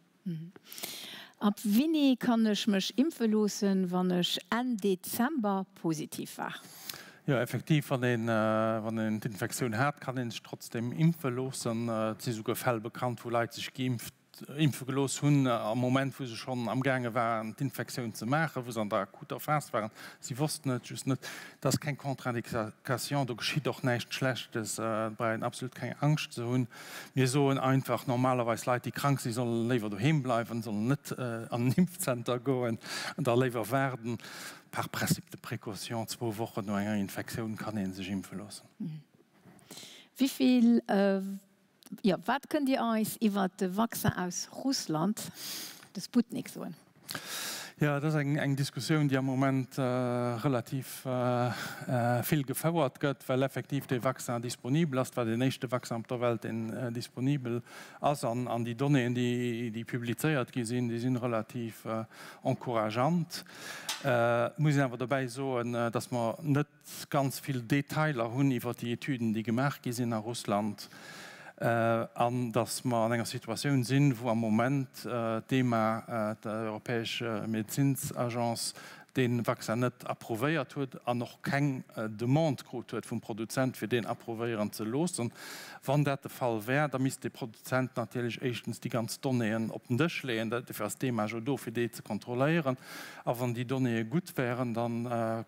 Ab wéini kann ech mech impfe loossen, wann ech Enn Dezember positiv war? Jo, effektiv, wann een, wann een d'Infektioun hat, kann ee sech trotzdeem impfe loossen. Et si souguer Fäll bekannt, wou Leit sech geimpft impfe gelooss hunn, am Moment wou se schonn amgaange waren d'Infektioun ze maachen, wou se an der akuter Phas waren. Si wossten et just net. Dat ass keng Contre-indication, do geschitt och näischt Schlechtes, et brauch een absolut keng Angscht ze hunn. Mir soen einfach normalerweis, Leit déi krank sinn, solle léiwer doheem bleiwen, sollen net an en Impfzenter goen an da léiwer waarden. Par principe de précaution, zwou Wochen no enger Infektioun kann ee sech impfe loossen. Wéi vill Jo, wat kënnt Dir eis iwwert de Vaccin aus Russland, de Sputnik, soen? Jo, dat ass eng Diskussioun, déi am Moment relativ vill gefouert gëtt, well effektiv dee Vaccin disponibel ass. Et war deen éischte Vaccin op der Welt, deen disponibel ass. An déi Donnéeën, déi publizéiert gi sinn, déi sinn relativ encourageant. Et muss een awer dobäi soen, datt mer net ganz vill Detailer hunn iwwer déi Etüden, déi gemaach gi sinn a Russland, an datt mer an enger Situatioun sinn, wou am Moment d'EMA, d'Europäesch Medezinsagence, dee Vaccin net approuvéiert huet an och keng Demande krut huet vum Produzent, fir deen approuvéieren ze loossen. Wann dat de Fall wär, da misst dee Produzent natierlech éischtens déi ganz Donnéeën op den Dësch leeën, dofir ass d'EMA jo do, fir déi ze kontrolléieren, A wann déi Donnéeë gutt wären, da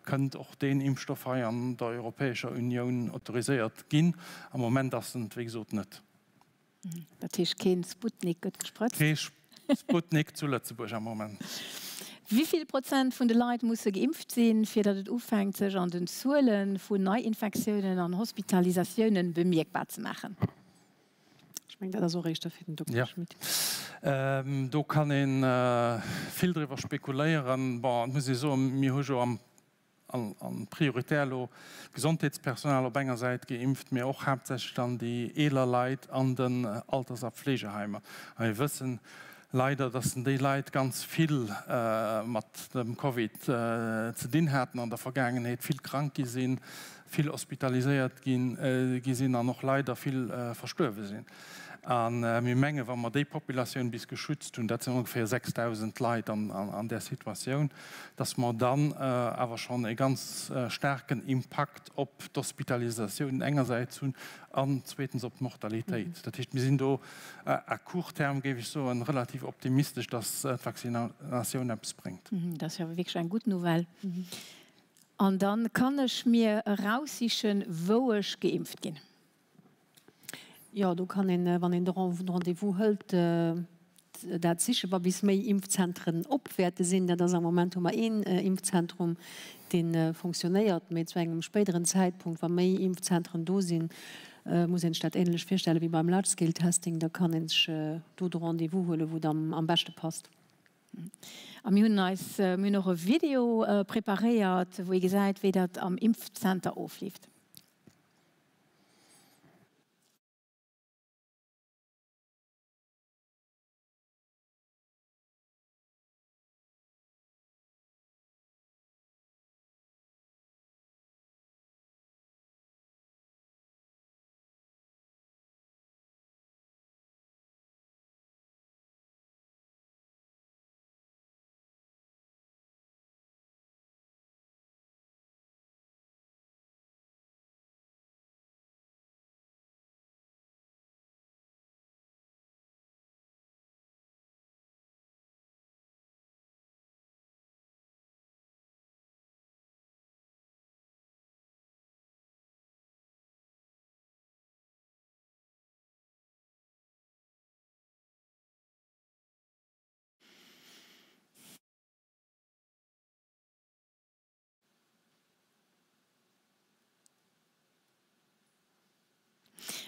kënnt och deen Impfstoff hei an der Europäescher Unioun autoriséiert ginn. Am Moment ass en et, wéi gesot, net. Dat heescht, kee Sputnik gëtt gesprëtzt? Kee Sputnik zu Lëtzebuerg am Moment. Wéi vill Prozent vun de Leit musse geimpft sinn, fir datt et ufänkt, sech an den Zuele vun Neiinfektiounen an Hospitalisatiounen bemierkbar ze maachen? Ech mengen, dat ass och éischter fir den Dokter Schmit. Jo, do kann ee vill driwwer spekuléieren. Bon, et muss ee soen, mir hu jo am. An prioritär elo d'Gesondheetspersonal op enger Säit geimpft, mee och haaptsächlech dann déi eeler Leit an den Alters a Pflegeheimer. A mir wëssen leider, dass déi Leit ganz vill mat dem Covid ze dinn haten an der Vergaangenheet, vill krank gi sinn, vill hospitaliséiert gi sinn an och leider vill verstuerwe sinn. A mir mengen, wa mer déi Populatioun bis geschützt hunn, dat sinn ongeféier 6.000 Leit an där Situatioun, dass mer dann awer schonn e ganz staarken Impakt op d'Hospitalisatiounen engersäits hunn an zweetens op d'Mortalitéit. Dat heescht, mir sinn do à court terme, géif ech soen, relativ optimistesch, dass d'Vaccinatioun eppes bréngt. Dat ass jo awer wierklech eng gutt Nouvelle. An da kann ech mir eraussichen, wou ech geimpft ginn. Jo, do kann een, wann een de Rendez-vous hëlt, dat sichen, wa bis méi Impfzentren op wäerte sinn. Dat ass am Moment hu mer een Impfzentrum, dee fonctionnéiert, mee zu engem spéideren Zäitpunkt, wa méi Impfzentren do sinn, muss een sech dat änlech virstelle wéi beim Large Scale Testing, da kann ee sech do de Rendez-vous huelen, wou et am beschte passt. A mir hunn eis, mir hunn och e Video preparéiert, wou ee gesäit, wéi dat am Impfzenter ofleeft.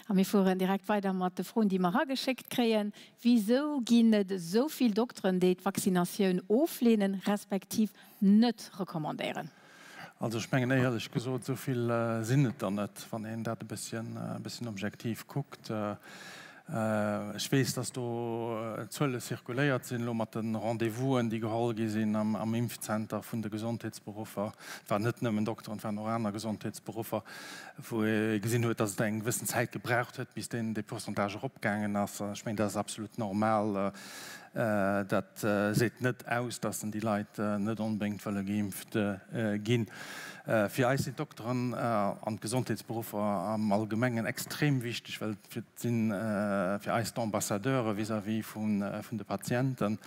A mir fueren direkt weider mat de Froen, déi mer erageschéckt kréien. Wisou ginn et esou vill Dokteren, déi d'Vaccinatioun ofleenen, respektiv net recommandéieren? Also ech mengen éierlech gesot, esou vill sinn et der net, wann een dat e bësschen objektiv kuckt. Ech weess, dass do Zuele zirkuléiert sinn, elo mat de Rendez-vousen, déi geholl gi sinn am Impfzenter vun de Gesondheetsberuffer. Et waren net nëmmen Dokteren, et waren och aner Gesondheetsberuffer, wou ee gesinn huet, dass et eng gewëssen Zäit gebraucht huet, bis deen dee Pourcentage eropgaangen ass. Ech mengen, dat ass absolut normal. Dat seet net aus, dass déi Leit net onbedéngt wëlle geimpft ginn. Fir eis sinn d'Dokteren an d'Gesondheetsberuffer am Allgemengen extrem wichteg, well et si fir eis d'Ambassadeure vis-à-vis vun de Patienten.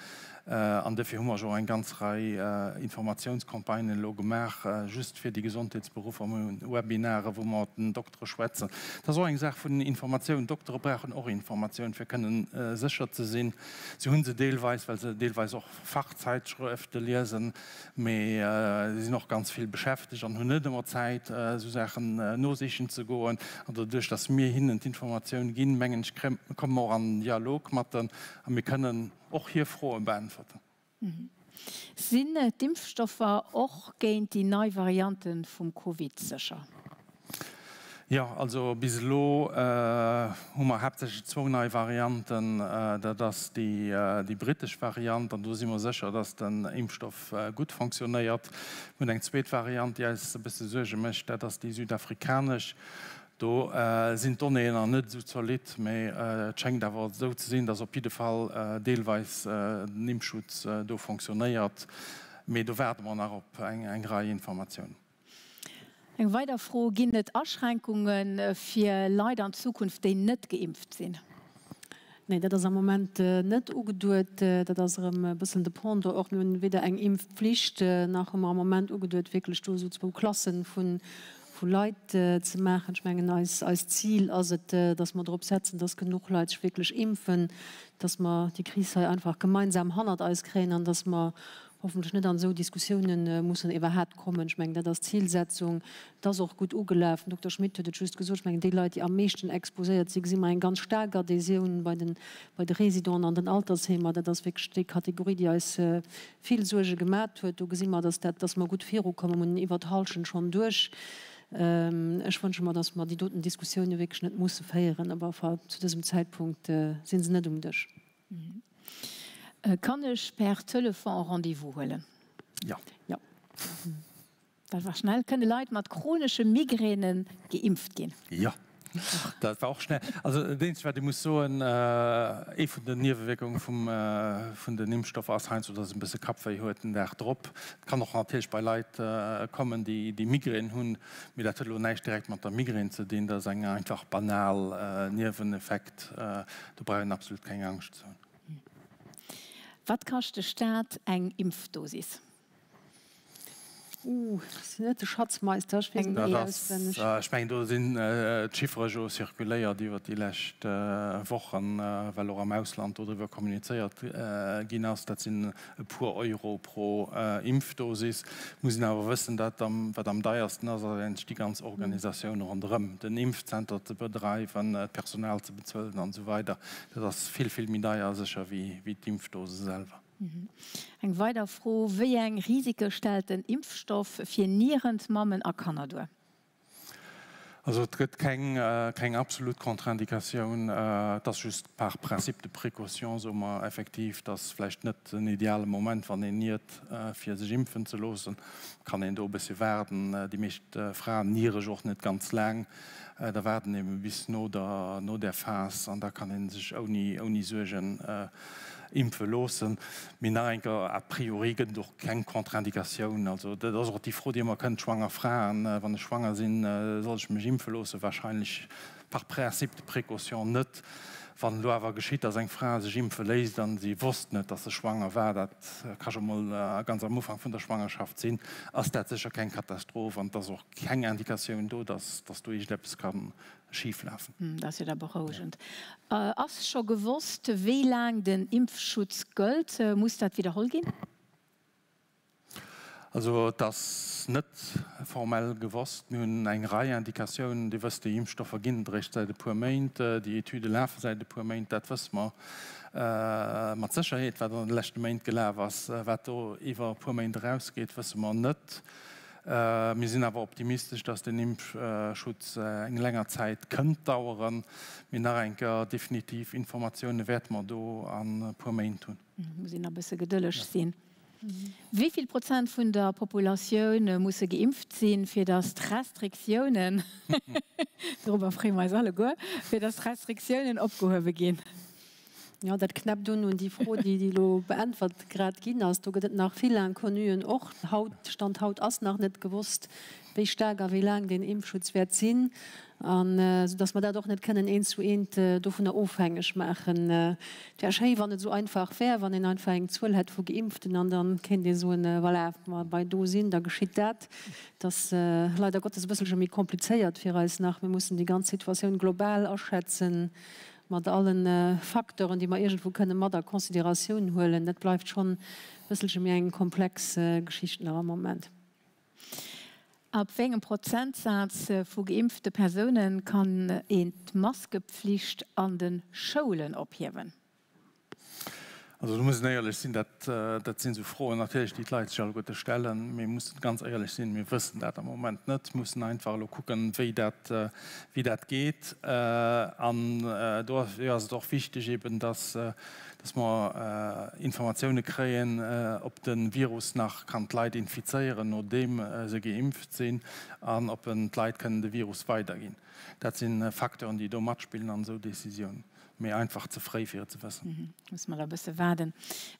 An dofir hu mer jo och eng ganz Rei Informatiounscampagnen elo gemaach, just fir déi Gesondheetsberuffer. Mir hunn Webinare wou mer mat den Doktere schwätzen. Et ass och eng Saach vun Informatioun. D'Doktere brauchen och Informatioun, fir kënnen sécher ze sinn. Si hu se deelweis, well se deelweis och Fachzäitschrëfte liesen, mee si sinn och ganz vill beschäftegt an hunn net ëmmer Zäit, esou Saachen nosichen ze goen. An doduerch, datt mir hinnen d'Informatioun ginn, mengen ech, komme mer och an den Dialog mat en a mir kënnen och hir Froe beäntwerten. Sinn d'Impfstoffer och géint déi nei Variante vum Covid sécher? Jo, also bis elo hu mer haaptsächlech zwou nei Varianten. Dat ass déi brittesch Variant, an do si mer sécher, datt den Impfstoff gutt fonctionnéiert. Mir hunn eng zweet Variant, déi eis e bësse Suerge mécht, dat ass déi südafrikanesch. Do sinn d'Donnéeën nach net esou zolidd, mee et schéngt awer esou ze sinn, datt op jidde Fall deelweis den Impfschutz do fonctionnéiert. Mee do waarde mer nach op eng Rei Informatiounen. Eng weider Fro, Ginn et Aschränkunge fir Leit an Zukunft, déi net geimpft sinn? Nee, dat ass am Moment net ugeduet. Dat ass erëm e bëssen de Pendant och. Mir hunn weder eng Impfpflicht, nach hu mer am Moment ugeduet, wierklech do esou zwou Klassen vu Leit ze maachen. Ech mengen, eis, eist Zil ass et, dass mer drop setzen, dass genuch Leit sech wierklech impfen, dass mer déi Kris hei einfach gemeinsam hannert eis kréien an dass mer. hoffentlech net an esou Diskussiounen mussen iwwerhaapt kommen. Ech mengen, dat ass d'Zilsetzung. Et ass och gutt ugelaf. Den Dokter Schmit huet et just gesot. Ech mengen, déi Leit, déi am meeschten exposéiert sinn, gesi mer eng ganz staark Adhésioun bei de, bei de Résidenten an den Altersheemer. Dat ass wierklech déi Kategorie, déi eis vill Suerge gemat huet. Do gesi mer, dass dat, dass mer gutt virukommen. Mer hunn iwwer d'Hallschent schonn duerch. Ech wënsche mer, dass mer déi doten Diskussioune wierklech net musse féieren. Awer enfin, zu dësem Zäitpunkt si se net um Dësch. Kann ech per Telefon e Rendez-vous huelen? Jo. Jo. Dat war schnell. Kënne Leit mat chronesche Migräne geimpft ginn? Jo, dat war och schnell. Also dat Eenzegt, wat ee muss soen, Ee vun den Niewewierkunge vum, vun den Impfstoffer ass heiansdo, datt een e bësse Kappwéi huet den Dag drop. Et kann och natierlech bei Leit kommen, déi, déi Migrän hunn, mee dat huet elo näischt direkt mat der Migrän ze dinn. Dat ass eng einfach banal Nieweneffekt. Do brauch een absolut keng Angscht ze hunn. Wat kascht de Staat eng Impfdosis? Ooh, ech sinn net de Schatzmeister, ech weess et net auswenneg. Ech mengen, do sinn d'Chiffere jo circuléiert iwwert déi lescht Wochen, well och am Ausland dodriwwer kommunizéiert ginn ass. Dat sinn e puer Euro pro Impfdosis. Muss een awer wëssen, dat wat am deiersten ass, ass eigentlech déi ganz Organisatioun ronderëm, den Impfzenter ze bedreiwen, d'Personal ze bezuelen an esou weider. Dat ass vill, vill méi deier sécher wéi d'Impfdose selwer. Eng weider Fro, Wéi eng Risike stellt den Impfstoff fir nierend Mammen a Kanner duer? Also et gëtt keng, keng absolut Contre-indicatioun. Et ass just par principe de précaution, soe mer effektiv, dass vläicht net den ideale Moment, wann een niert, fir sech impfen ze loossen. Kann een do e bëssche waarden. Déi meescht Fraen niere jo och net ganz laang. Da waarden ebe bis no der, no där Phas an da kann ee sech ouni, ouni Suergen impfe loossen. Mee nach eng Kéier, a priori gëtt et och keng Contre-indicatioun. Also dat ass och déi Fro, déi ëmmer kënnt, schwanger Fraen, wann ech schwanger sinn, soll ech mech impfe loossen? Wahrscheinlech par principe de précaution net. Wann elo awer geschitt, datt eng Fra sech impfe léisst an si wosst net, datt se schwanger war, dat ka scho mol ganz am Ufank vun der Schwangerschaft sinn, ass dat sécher keng Katastroph an et ass och keng Indicatioun do, datt do iergendeppes ka schif lafen. Dat ass jo da berouegend. Ass scho gewosst, wéi laang den Impfschutz gëllt? Muss dat widderholl ginn? Also et ass net formell gewosst. Mir hunn eng Rei Indikatiounen. Dir wësst, déi Impfstoffer ginn et eréischt säit e puer Méint. Déi Etüde lafe säit e puer Méint. Dat wësse mer mat Sécherheet, wat an de leschte Méint gelaf ass. Wat do iwwer e puer Méint erausgeet, wësse mer net. Mir sinn awer optimistesch, dass den Impfschutz eng länger Zäit kënnt daueren. Mee nach eng Kéier, definitiv Informatioune wäerte mer do an e puer Méint hunn. Muss een nach e bësse gedëlleg sinn. Wéi vill Prozent vun der Populatioun musse geimpft sinn, fir dass d'Restriktiounen, dorobber freeë mer eis alleguer, fir dass d'Restriktiounen opgehuewe ginn? Jo, dat knäppt un un déi Fro, déi elo beäntwert grad ginn ass. Do gëtt et nach vill Inconnuen och. Haut, Stand haut ass nach net gewosst, wéi staark a wéi laang deen Impfschutz wäert sinn, an soudass mer dat och net kënnen eent zu eent dovunner ofhängeg maachen. Et wär schéi, wann et esou einfach wär, wann een einfach eng Zuel hätt vu Geimpften an da kéint ee soen, voilà, wa mer bei do sinn, da geschitt dat. Et ass leider Gottes e bësselche méi komplizéiert fir eis nach. Mir mussen déi ganz Situatioun global aschätzen. Mat allen Facteuren, déi mer iergendwou kënne mat a Consideratioun huelen. Dat bleift schonn e bësselche méi eng komplex Geschicht nach am Moment. Ab wéi engem Prozentsaz vu geimpfte Persoune kann een d'Maskepflicht an de Schoulen ophiewen? Also do muss een éierlech sinn, dat, dat sinn esou Froen natierlech, déi d'Leit sech alleguerte stellen. Mir mussen ganz éierlech sinn, mir wëssen dat am Moment net, mussen einfach elo kucken, wéi dat, wéi dat geet. An dofir ass et och wichteg eben, dass, dass mer Informatioune kréien, ob de Virus nach kann d'Leit infizéieren, nodeem se geimpft sinn, an ob en d'Leit kënnen de Virus weiderginn. Dat si Facteuren, déi do matspillen an esou Décisiounen. Mee einfach ze fréi fir et ze wëssen. Muss mer da bësse waarden.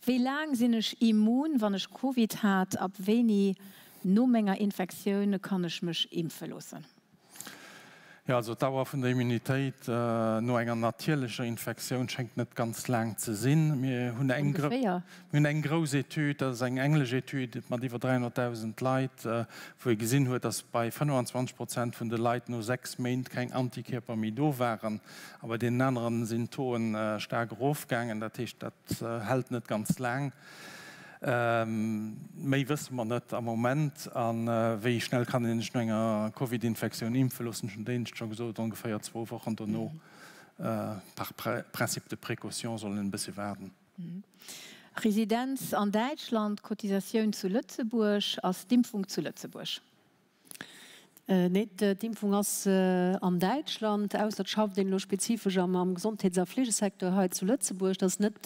Wéi laang sinn ech immun wann ech Covid hat? Ab wéini no menger Infektioun kann ech mech impfe loossen? Jo, also d'Dauer vun der Immunitéit no enger natierlecher Infektioun schéngt net ganz laang ze sinn. Mir hunn eng Ongeféier? Mir hunn eng grouss Etüd, dat ass eng englesch Etüd mat iwwer 300.000 Leit, wou ee gesinn huet, datt bei 25 Prozent vun de Leit no 6 Méint keng Antikierper méi do waren. A bei deenen aneren sinn d'Tauxen staark erofgaangen. Dat heescht, dat hält net ganz laang. Méi wësse mer net am Moment. A wéi schnell kann een sech no enger Covid-Infektioun impfe loossen? Ech hunn d'éinescht scho gesot, ongeféier zwou Wochen dono. Par principe de précaution soll een e bëssi waarden. Residenz an Däitschland, Cotisatioun zu Lëtzebuerg, Ass d'Impfung zu Lëtzebuerg? Nee, d'Impfung ass an Däitschland, ausser et schafft een elo spezifesch am Gesondheets a Fleegesecteur hei zu Lëtzebuerg. Dat ass net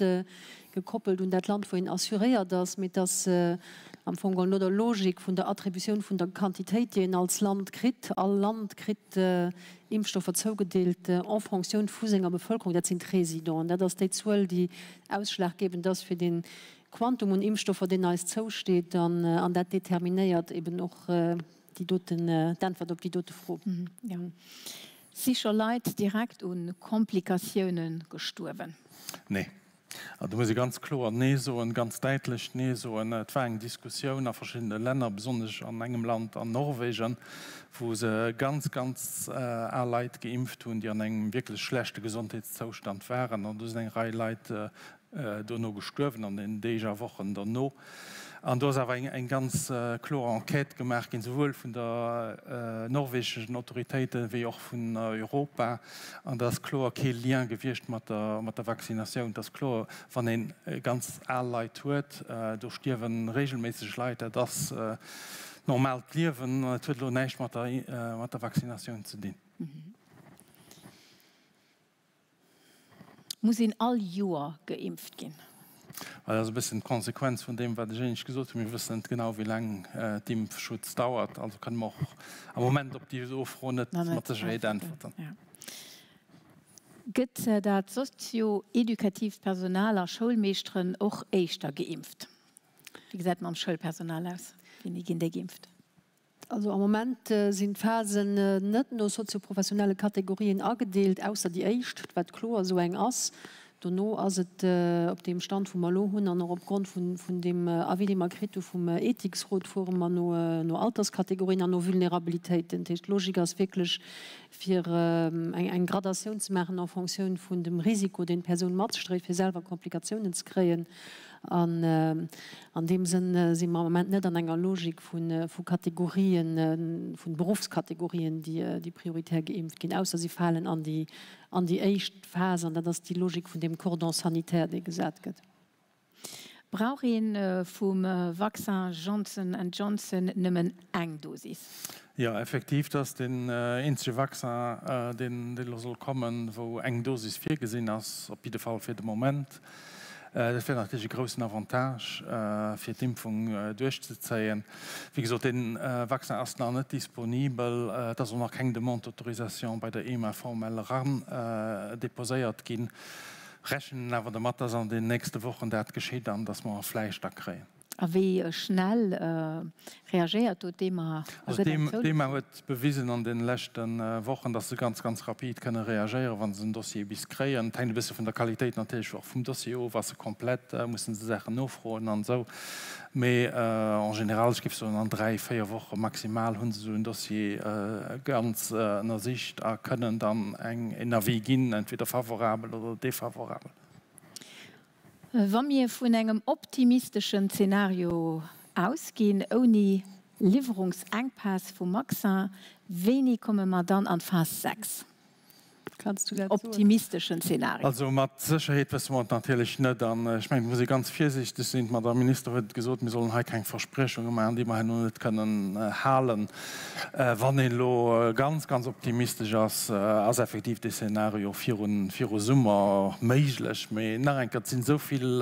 gekoppelt un dat Land, wou een assuréiert ass, mee et ass am Fong geholl no der Logik vun der Attributioun vun der Quantitéit, déi een als Land kritt. All Land kritt Impfstoffer zougedeelt en Fonctioun vu senger Bevëlkerung, dat sinn d'Résidenten. Dat ass déi Zuel, déi ausschlaggebend ass fir dee Quantum un Impfstoffer, deen eis zousteet, an dat determinéiert eben och déi doten, d'Äntwert op déi dote Fro. Si scho Leit direkt u Komplikatioune gestuerwen? Nee. Do muss ee ganz kloer Nee soen, ganz däitlech Nee soen. Et war eng Diskussioun a verschiddene Länner, besonnesch an engem Land, an Norwegen, wou se ganz, ganz al Leit geimpft hunn, déi an engem wierklech schlechte Gesondheetszoustand waren. An do sinn eng Rei Leit dono gestuerwen an den Deeg a Wochen derno. An do ass awer eng ganz kloer Enquête gemaach ginn, souwuel vun der norwegeschen Autoritéiten wéi och vun Europa. An da ass kloer kee Lien gewiescht mat der Vaccinatioun. Et ass kloer, wann ee ganz al Leit huet, do stierwe regelméisseg Leit, dat ass normaalt Liewen an et huet elo näischt mat der Vaccinatioun ze dinn. Muss een all Joer geimpft ginn? Dat ass e bëssen d'Konsequenz vun deem, wat ech éinescht gesot hunn. Mir wëssen net genau, wéi laang d'Impfschutz dauert. Also kënne mer och am Moment op déi Fro net mat Sécherheet äntwerten. Gëtt dat sozio-edukatiivt Personal a Schoulmeeschteren och éischter geimpft? Wéi gesäit et mam Schoulpersonal aus? Wéini ginn déi geimpft? Also am Moment sinn d'Phasen net no sozioprofessionelle Kategorien agedeelt, ausser déi éischt, wat kloer esou eng ass. Dono ass et op deem Stand, wou mer elo hunn, an och opgrond vun deem Avis, dee mer kritt hu vum Ethiksrot, fuere mer no Alterskategorien an no Vulnerabilitéiten. Dat heescht, d'Logik ass wierklech, fir eng Gradatioun ze maachen en Fonctioun vun dem Risiko, deen d'Persoun mat sech dréit, fir selwer Komplikatiounen ze kréien. An an deem Sënn si mer am Moment net an enger Logik vu Kategorien, vu Beruffskategorien, déi prioritär geimpft ginn, ausser si falen an déi an déi éischt Phas, an dat ass déi Logik vun deem Cordon sanitaire, dee gesat gëtt. Brauch ee vum Vaccin Johnson and Johnson nëmmen eng Dosis? Jo, effektiv, dat ass deen eenzege Vaccin, deen elo soll kommen, wou eng Dosis virgesinn ass, op jidde Fall fir de Moment. Dat wär natierlech e groussen Avantage, fir d'Impfung duerchzezéien. Wéi gesot, dee Vaccin ass nach net disponibel. Et ass och nach keng Demande d'autorisation bei der EMA formell eran deposéiert ginn. Rechnen awer dermat, dass an den nächste Wochen dat geschitt an dass mer vläicht da kréien. A wéi schnell reagéiert do d'EMA a gëtt eng Zouloossung? D'EMA huet bewisen an de leschte Wochen, dass se ganz, ganz rapid kënne reagéieren, wa se en Dossier bis kréien. Et hänkt e bësse vun der Qualitéit natierlech och vum Dossier of. Ass e komplett, musse se Saachen nofroen an esou. Mee en général, ech géif soen, an 3, 4 Woche maximal hu se esou en Dossier ganz ënnersicht a kënnen dann en Avis ginn, entweder favorabel oder defavorabel. Wa mir vun engem optimisteschen Zeenario ausginn, ouni Liwwerungsenkpäss vum Vaccin, wéini komme mer dann an d'Phas 6? Kanns du dat soen? Optimisteschen Zeenario. Also mat Sécherheet wësse mer et natierlech net. An ech mengen, et muss ee ganz virsiichteg sinn. D'Madame Minister huet et gesot, mir sollen hei keng Verspriechunge maachen, déi mer herno net kënnen halen. Wann een elo ganz, ganz optimistesch ass, ass effektiv dee Szenario viru Summer méiglech. Mee nach eng Kéier, et sinn esou vill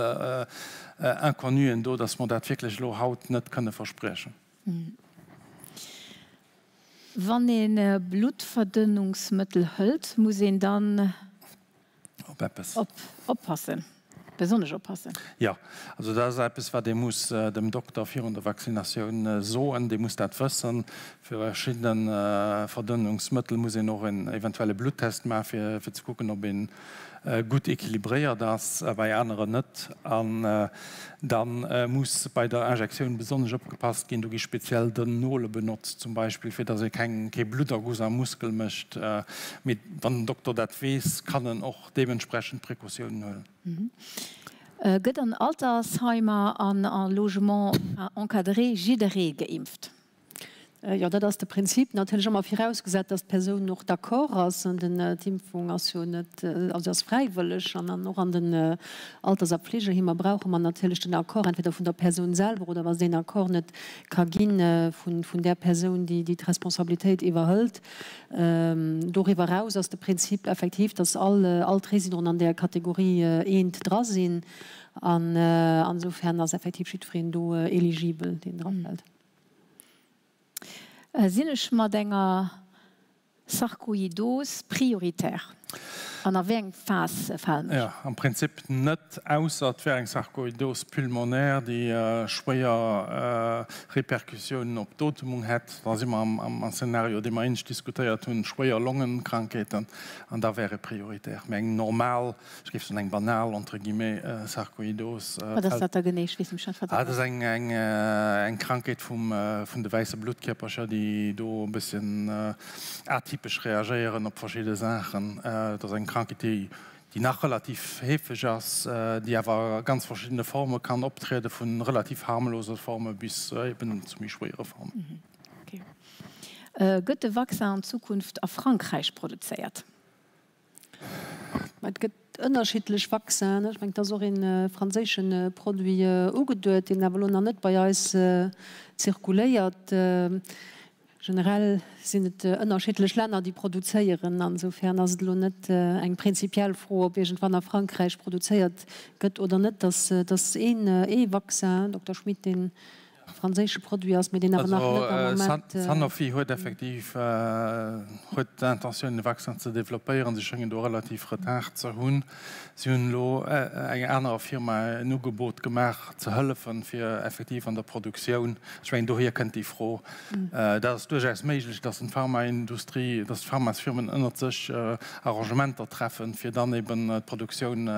Inconnuen do, datt mer dat wierklech elo haut net kënne verspriechen. Wann ee Bluttverdënnungsmëttel hëlt, muss een dann op eppes oppassen, besonnesch oppassen? Jo, also dat ass eppes, wat ee muss dem Dokter virun der Vaccinatioun soen. Dee muss dat wëssen. Fir verschidde Verdënnungsmëttel muss een och en eventuelle Bluttest maachen, fir ze kucken, ob een gutt equilibréiert ass, bei aneren net. An da muss bei der Injektioun besonnesch opgepasst ginn, do gi speziell dënn Nole benotzt zum Beispill, fir datt ee keng, kee Blutterguss am Muskel mécht. Mee wann den Dokter dat weess, kann en och deementsprechend Precautiounen huelen. Gëtt an Altersheimer an a Logements encadrés jidderee geimpft? Jo, dat ass de Prinzip. Natierlech ëmmer virausgesat, datt d'Persoun och d'accord ass. D'impfung ass jo net, also ass fräiwëlleg. An dann och an den Alters a Pflegeheemer brauche mer natierlech den Accord entweder vun der Persoun selwer oder, wa se deen Accord net ka ginn, vun där Persoun, déi d'Responsabilitéit iwwerhëlt. Doriwwer eraus ass de Prinzip effektiv, datt all all d'Residenten an där Kategorie eent dra sinn. An insofern ass effektiv jiddwereen do eligibel, deen drafält. Sinn ech mat enger Sarkoidos prioritär? An a wéi eng Phas falen ech? Jo, am Prinzip net, ausser et wär eng Sarkoidos pulmonaire, déi schwéier Repercussiounen op d'Otemung hätt. Da si mer am Szenario, dee mer éinescht diskutéiert hunn, schwéier Longenkrankheeten, an da wär e prioritär. Mee eng normal Ech géif soen eng banal, entre guillemets, Sarkoidos. Wat ass dat da genee? Ech weess nämlech net, wat dat ass. Dat ass eng Krankheet vun de wäisse Bluttkierpercher, déi do e bësschen atypesch reagéieren op verschidde Saachen. Dat ass eng Krankheet, déi nach relativ heefeg ass, déi awer a ganz verschiddene Forme kann optrieden, vu relativ harmlose Forme bis eben zu méi schwéiere Formen. Gëtt de Vaccin an Zukunft a Frankräich produzéiert? Mä et gëtt ënnerschiddlech Vaccinen. Ech mengen, et ass och ee franséische Produit ugeduet, deen awer elo nach net bei eis zirkuléiert. Generell sinn et ënnerschiddlech Länner, déi produzéieren. An esoufern ass et elo net eng prinzipiell Fro, ob iergendwann a Frankräich produzéiert gëtt oder net. Et ass ee Vaccin, Dokter Schmit, deen franséische Produit ass, mee deen awer nach net am Moment. Sanofi huet effektiv huet d'Intentioun de Vaccin ze developpéieren. Si schéngen do relativ Retard ze hunn. Si hunn elo enger anerer Firma en Ugebot gemaach ze hëllefen, fir effektiv an der Produktioun, ech mengen dohier kënnt déi Fro, dat ass duerchaus méiglech, datt den Pharmaindustrie, datt d'Pharmasfirmen ënnert sech Arrangementer treffen, fir dann eben d'Produktioun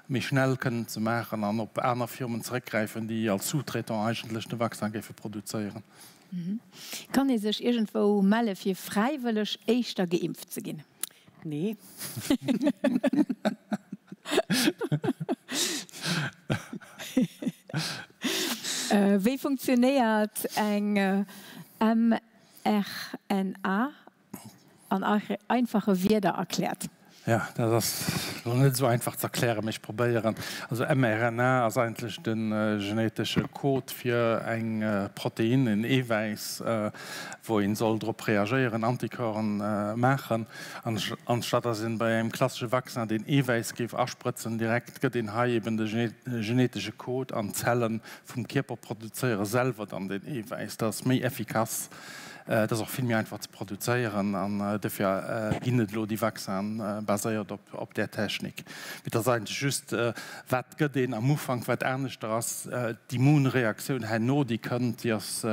méi schnell kënnen ze maachen an op aner Firmen zeréckgräifen, déi als Sous-traitant eigentlech de Vaccin géife produzéieren. Kann ee sech iergendwou melle fir fräiwëlleg éischter geimpft ze ginn? Nee. Wéi funktionéiert eng mRNA An einfache Wierder erkläert. Jo, dat ass elo net esou einfach ze erklären, mee ech probéieren. Also mRNA ass eigentlech de genetesche Code fir eng Protein, en Eewäiss, wou een soll drop reagéieren, Anticorpsen maachen. An anstatt dass een bei engem klassesche Vaccin deen Eewäiss géif asprëtzen direkt, gëtt een hei eben de genetesche Code an d'Zellen vum Kierper produzéiere selwer dann deen Eewäiss. Dat ass méi effikass. Et ass och vill méi einfach ze produzéieren an dofir ginn et elo déi Vaccinen baséiert op där Technik. Mee et ass eigentlech just, wat gëtt een am Ufank, wat aneschter ass, d'Immunreaktioun herno, déi kënnt, déi ass,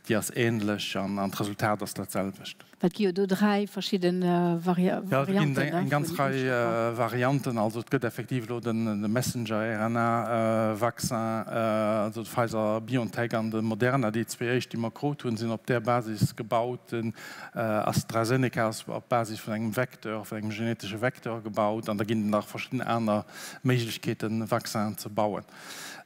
déi ass ähnlech an d'Resultat ass dat selwecht. Et gi jo do 3 verschidde Varianten. Jo, et ginn eng ganz Rei Varianten. Also et gëtt effektiv elo de Messenger-RNA-Vaccin, also de Pfizer-BioNTech an de Moderna, déi zwee éischt, déi mer krut hunn, sinn op där Basis gebaut. Den AstraZeneca ass op Basis vun engem Vecteur, vun engem genetesche Vecteur gebaut. An da ginn et nach verschidden aner Méiglechkeeten, Vaccinen ze bauen.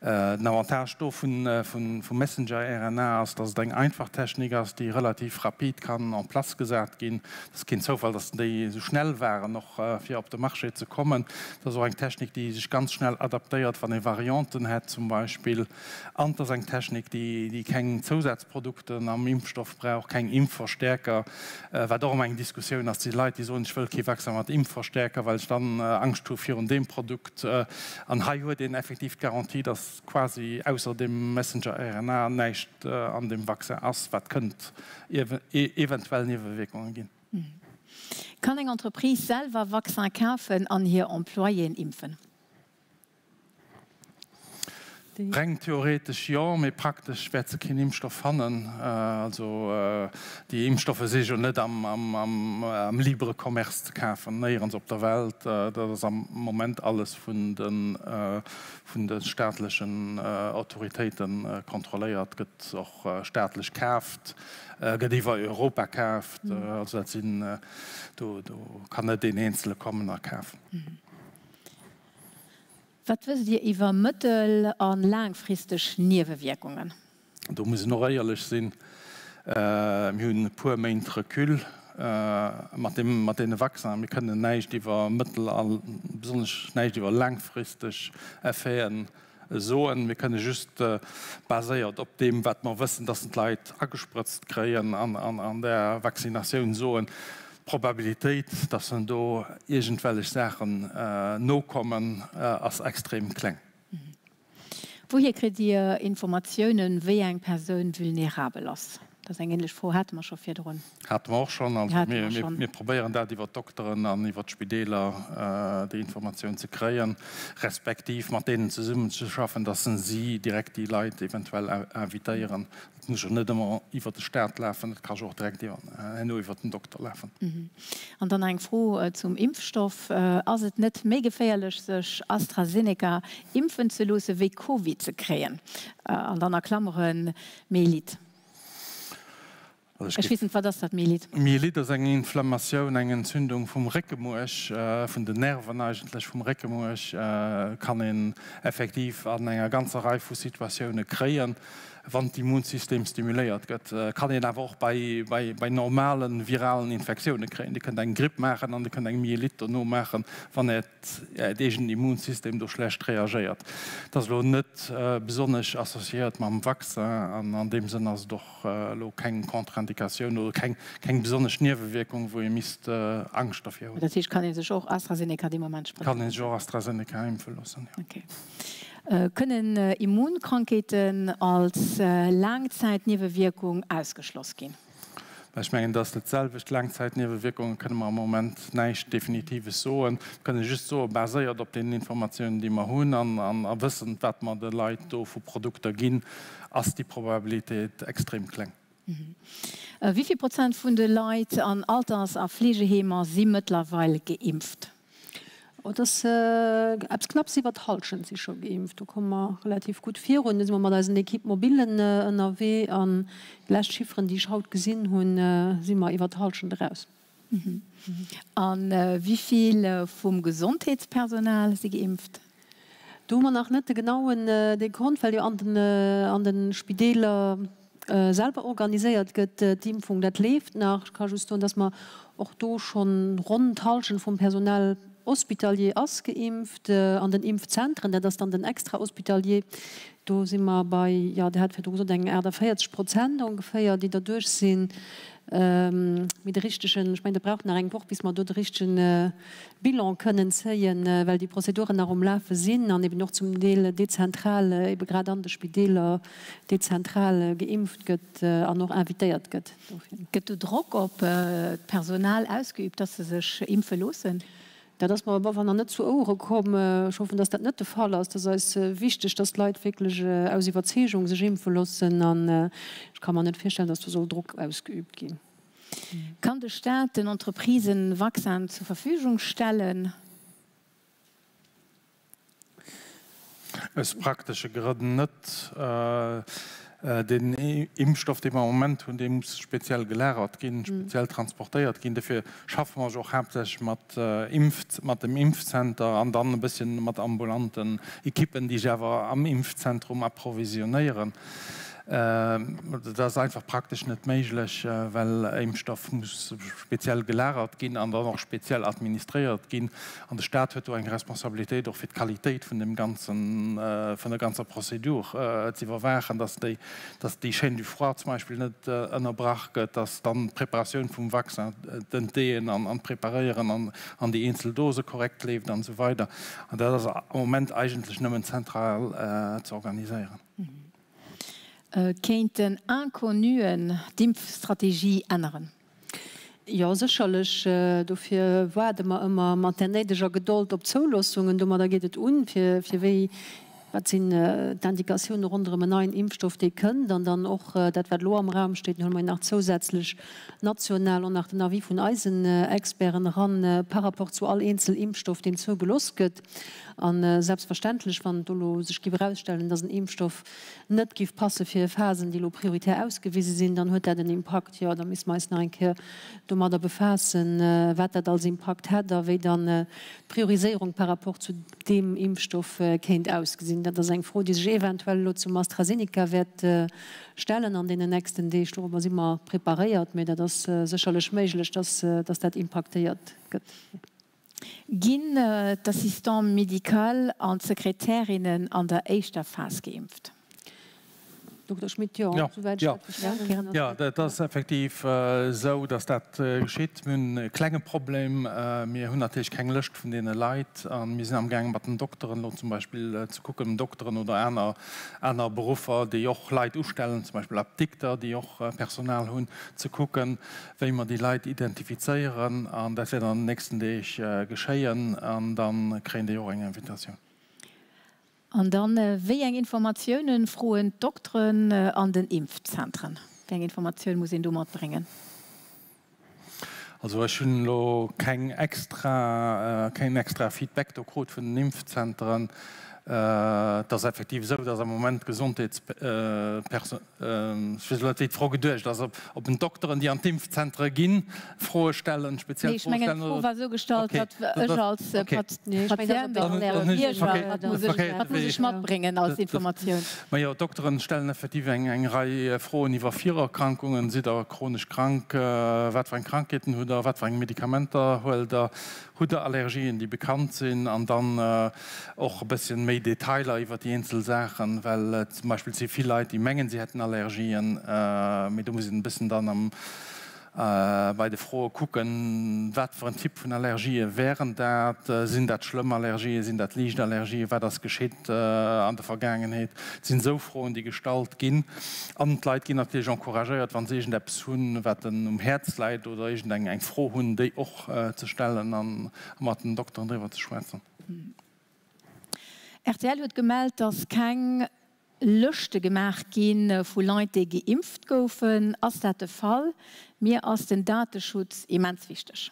Den Avantage do vum Messenger-RNA ass, dass et eng einfach Technik ass, déi relativ rapid kann en place gesat ginn. Et ass keen Zoufall, dass déi esou schnell waren, och fir op de Marché ze kommen. Et ass och eng Technik, déi sech ganz schnell adaptéiert, wann ee Varianten hätt zum Beispill. An et ass eng Technik, déi keng Zousazprodukten am Impfstoff brauch, keng Impfverstärker, wat och ëmmer eng Diskussioun ass. Et si Leit, déi soen, ech wëll kee Vaccin mat Impfverstärker, well ech dann Angscht hu virun deem Produkt. An hei huet een effektiv d'Garantie, dass quasi ausser dem Messenger-RNA näischt an deem Vaccin ass, wat kënnt eventuell Niewewierkunge ginn. Kann eng Entreprise selwer Vaccin kafen an hir Employéen impfen? Reng theoretesch jo, mee praktesch wäert se keen Impfstoff fannen. Also déi Impfstoffe si jo net am libre Commerce ze kafen, néierens op der Welt. Dat ass am Moment alles vun de staatlechen Autoritéite kontrolléiert, gëtt och staatlech kaaft, gëtt iwwer Europa kaaft. Also dat sinn, do kann net een Eenzele kommen a kafen. Wat wësst Dir iwwer mëttel a laangfristeg Niewewierkungen? Do muss een och éierlech sinn, Mir hunn e puer Méint Recul mat deem, mat deene Vaccinen. Mir kënnen näischt iwwer mëttel a besonnesch näischt iwwer laangfristeg Effeten soen. Mir kënne just baséiert op deem, wat mer wëssen, dass en d'Leit agesprëtzt kréien an der Vaccinatioun soen, d'Probabilitéit, dass en do iergendwellech Saachen nokommen, ass extrem kleng. Wouhier kritt Dir Informatiounen, wéi eng Persoun vulnerabel ass? Dat ass eng änlech Fro, hate mer scho virdrun. Hate mer och schonn. Also mir probéieren dat iwwer d'Dokteren an iwwer d'Spideeler déi Informatioun ze kréien, respektiv mat deenen zesummenzeschaffen, datt si direkt déi Leit eventuell invitéieren. Et muss jo net ëmmer iwwer de Staat lafen, et ka jo och direkt herno iwwer den Dokter lafen. An dann nach eng Fro zum Impfstoff, Ass et net méi geféierlech sech AstraZeneca impfen ze loosse wéi Covid ze kréien? An dann a Klammeren, Myelite. Ech weess net, wat ass dat, Myelite? Myelite ass eng Inflammatioun, eng Entzündung vum Réckemuerch, vun den Nerven eigentlech vum Réckemuerch, kann een effektiv an enger ganzer Rei vu Situatioune kréien. Wann d'Immunsystem stimuléiert gëtt, kann een awer och bei normale viralen Infektioune kréien. Dir kënnt eng Gripp maachen an Dir kënnt eng Myelite dono maachen, wann Äert eegent Immunsystem do schlecht reagéiert. Et ass elo net besonnesch associéiert mam Vaccin an an deem Sënn ass et och elo keng Contre-indicatioun oder keng besonnesch Niewewierkung, wou ee misst Angscht dervir hunn. Dat heescht, kann ee sech och AstraZeneca dee Moment sprëtzen? Kann ee sech och AstraZeneca impfe loossen, jo. Kënnen Immunkrankheeten als Laangzäitniewewierkung ausgeschloss ginn? Ech mengen, dat ass dat selwecht. Laangzäitniewewierkunge kënne mer am Moment näischt Definitives soen. Mir kënne just soen, baséiert op deenen Informatiounen, déi mer hunn an a wëssend, wat mer de Leit do vu Produkter ginn, ass déi Probabilitéit extrem kleng. Wéi vill Prozent vun de Leit an Alters a Fleegeheemer si mëttlerweil geimpft? Et ass eppes knapps iwwer d'Hallschent si scho geimpft. Do komme mer relativ gutt virun. Do si mer mat eisen Equipe mobilen ënnerwee an déi lescht Chifferen, déi ech haut gesinn hunn, si mer iwwer d'Hallschent eraus. A wéi vill vum Gesondheetspersonal si geimpft? Do hu mer nach net de genauen Dekont, well jo an den an de Spideeler selwer organiséiert gëtt, d'Impfung. Dat leeft nach. Ech ka just soen, dass mer och do schonn ronn d'Hallschent vum Personnel hospitalier ass geimpft. An den Impfzentren, dat ass dann den Extra-hospitalier, do si mer bei, jo, Dir hat virdru gesot, eng 48 Prozent ongeféier, déi derduerch sinn. Mee de richtegen, ech mengen, dat brauch nach eng Woch, bis mer do de richtegen Bilan kënnen zéien, well déi Prozeduren nach um Lafe sinn an eben och zum Deel dezentral, ebe grad an de Spideeler dezentral geimpft gëtt an och invitéiert gëtt dofir. Gëtt do Drock op d'Personal ausgeübt, dass se sech impfe loossen? Dat ass mer op alle Fall nach net zu Ouere komm. Ech hoffen, dass dat net de Fall ass. Et ass eis wichteg, dass d'Leit wierklech aus Iwwerzeegung sech impfe loossen an ech ka mer net virstellen, dass do soll Drock ausgeübt ginn. Kann de Staat den Entreprisen Vaccinen zur Verfügung stellen? Aus praktesche Grënn net. Deen Impfstoff, dee mer am Moment hunn, dee muss speziell gelagert ginn, speziell transportéiert ginn. Dofir schaffe mer jo och haaptsächlech mat Impf, mat dem Impfzenter an dann e bësschen mat ambulanten Ekippen, déi sech awer am Impfzentrum approvisionnéieren. Dat ass einfach praktesch net méiglech, well Impfstoff muss speziell gelagert ginn an dann och speziell administréiert ginn. An de Staat huet do eng Responsabilitéit och fir d'Qualitéit vun deem ganzen, vun der ganzer Prozedur ze iwwerwaachen, dass déi, dass déi Chaîne du froid zum Beispill net ënnerbrach gëtt, dass dann d'Preparatioun vum Vaccin, d'Entdeeën an d'Preparéieren an an déi eenzel Dose korrekt leeft an esou weider. An dat ass am Moment eigentlech nëmmen zentral ze organiséieren. Kéinten Inconnuen d'Impfstrategie änneren? Jo, sécherlech. Dofir waarde mer ëmmer mat där néideger Gedold op d'Zouloossungen. Domadder geet et un, fir wéi. Wat sinn d'Indikatioune ronderëm en neien Impfstoff, dee kënnt? An dann och dat, wat elo am Raum steet, dann huele mer nach zousätzlech national och nach den Avis vun eisen Experten eran par rapport zu all eenzel Impfstoff, deen zougeloss gëtt. A selbstverständlech, wann do elo sech géif erausstellen, datt en Impfstoff net géif passe fir Phasen, déi elo prioritär ausgewise sinn, dann huet dat en Impakt. Jo, da misste mer eis nach eng Kéier domadder befaassen, wat dat als Impakt hätt a wéi dann d'Prioriséierung par rapport zu deem Impfstoff kéint ausgesinn. Dat ass eng Fro, déi sech eventuell elo zum AstraZeneca wäert stellen an deenen nächsten Deeg. Dorobber si mer preparéiert, mee dat ass sécherlech méiglech, dass dat impaktéiert gëtt. Ginn d'Assistants médicales an d'Sekretärinnen an der éischter Phas geimpft? Dokter Schmit, Jo, souwäit ech dat verstanen hunn. Jo, dat ass effektiv esou, datt dat geschitt. Mir hunn e klenge Problem, Mir hunn natierlech keng Lëscht vun deene Leit a mir sinn amgaange mat den Dokteren elo zum Beispill ze kucken, Dokteren oder aner, aner Beruffer, déi och Leit ustellen, zum Beispill Apdikter, déi och Personal hunn, ze kucken, wéi mer déi Leit identifizéieren. An dat wäert an den nächsten Deeg geschéien an da kréien déi och eng Invitatioun. An dann, wéi eng Informatiounen froen d'Dokteren an den Impfzentren? Wéi eng Informatioun muss een do matbréngen? Also ech hunn elo keng extra, keen extra Feedback do krut vun den Impfzentren. Et ass effektiv esou, datt am Moment d'Gesondheetsperso. Ech weess elo net, wéi d'Fro geduecht ass, ob en d'Dokteren, déi an d'Impfzentere ginn, Froe stellen, speziell Froe stellen. Nee, ech mengen, d'Fro war esou gestallt, datt ech als Patient oder Bierger, wat muss ech, wat muss ech matbréngen als Informatioun? Majo, d'Dokteren stellen effektiv eng Rei Froen iwwer Virerkrankungen. Sidd Der chronesch krank? Wat fir eng Krankheeten hutt Der? Wat fir eng Medikamenter huelt Der? Hutt Der Allergien, déi bekannt sinn? An dann och e bësschen méi Detailer iwwer déi eenzel Saachen, well zum Beispill et si vill Leit, déi mengen, si hätten Allergien, mee do muss een e bëssen dann am bei de Froe kucken, wat fir en Typ vun Allergië wären dat? Sinn dat schlëmm Allergien, sinn dat liicht Allergien, wat ass geschitt an der Vergaangenheet? Et sinn esou Froen, déi gestallt ginn. An d'Leit ginn natierlech encouragéiert, wa se iergendeppes hunn, wat en um Häerz läit oder iergendeng eng Fro hunn, déi och ze stellen a mat den Dokteren driwwer ze schwätzen. Rtl huet gemellt, datt keng Lëschte gemaach gi vu Leit, déi geimpft goufen. Ass dat de Fall? Mir ass den Dateschutz immens wichteg.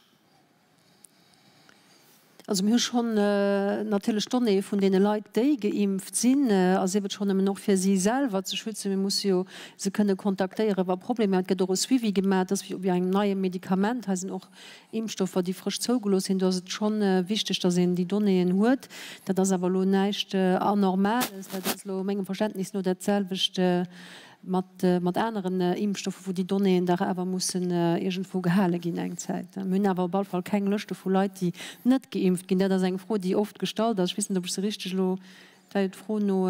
Also mir hu schonn natierlech d'Donnéeë vun deene Leit, déi geimpft sinn, a sief et schonn nëmmen och fir si selwer ze schützen. Mir musse jo se kënne kontaktéieren, wa Problemer. Et gëtt och e Suivi gemaach, dat ass wéi bei engem neie Medikament. Hei sinn och Impfstoffer, déi frësch zougelooss sinn. Do ass et scho wichteg, datt een déi Donnéeën huet. Dat ass awer elo näischt Anormales. Dat ass elo mengem Verständnis no dat selwecht mat aneren Impfstoffer, wou déi Donnéeën dach awer mussen iergendwou gehale ginn eng Zäit. Mir hunn awer op all Fall keng Lëschte vu Leit, déi net geimpft ginn. Dat ass eng Fro, déi oft gestallt ass. Ech weess net, ob ech se richteg elo Et war jo d'Fro no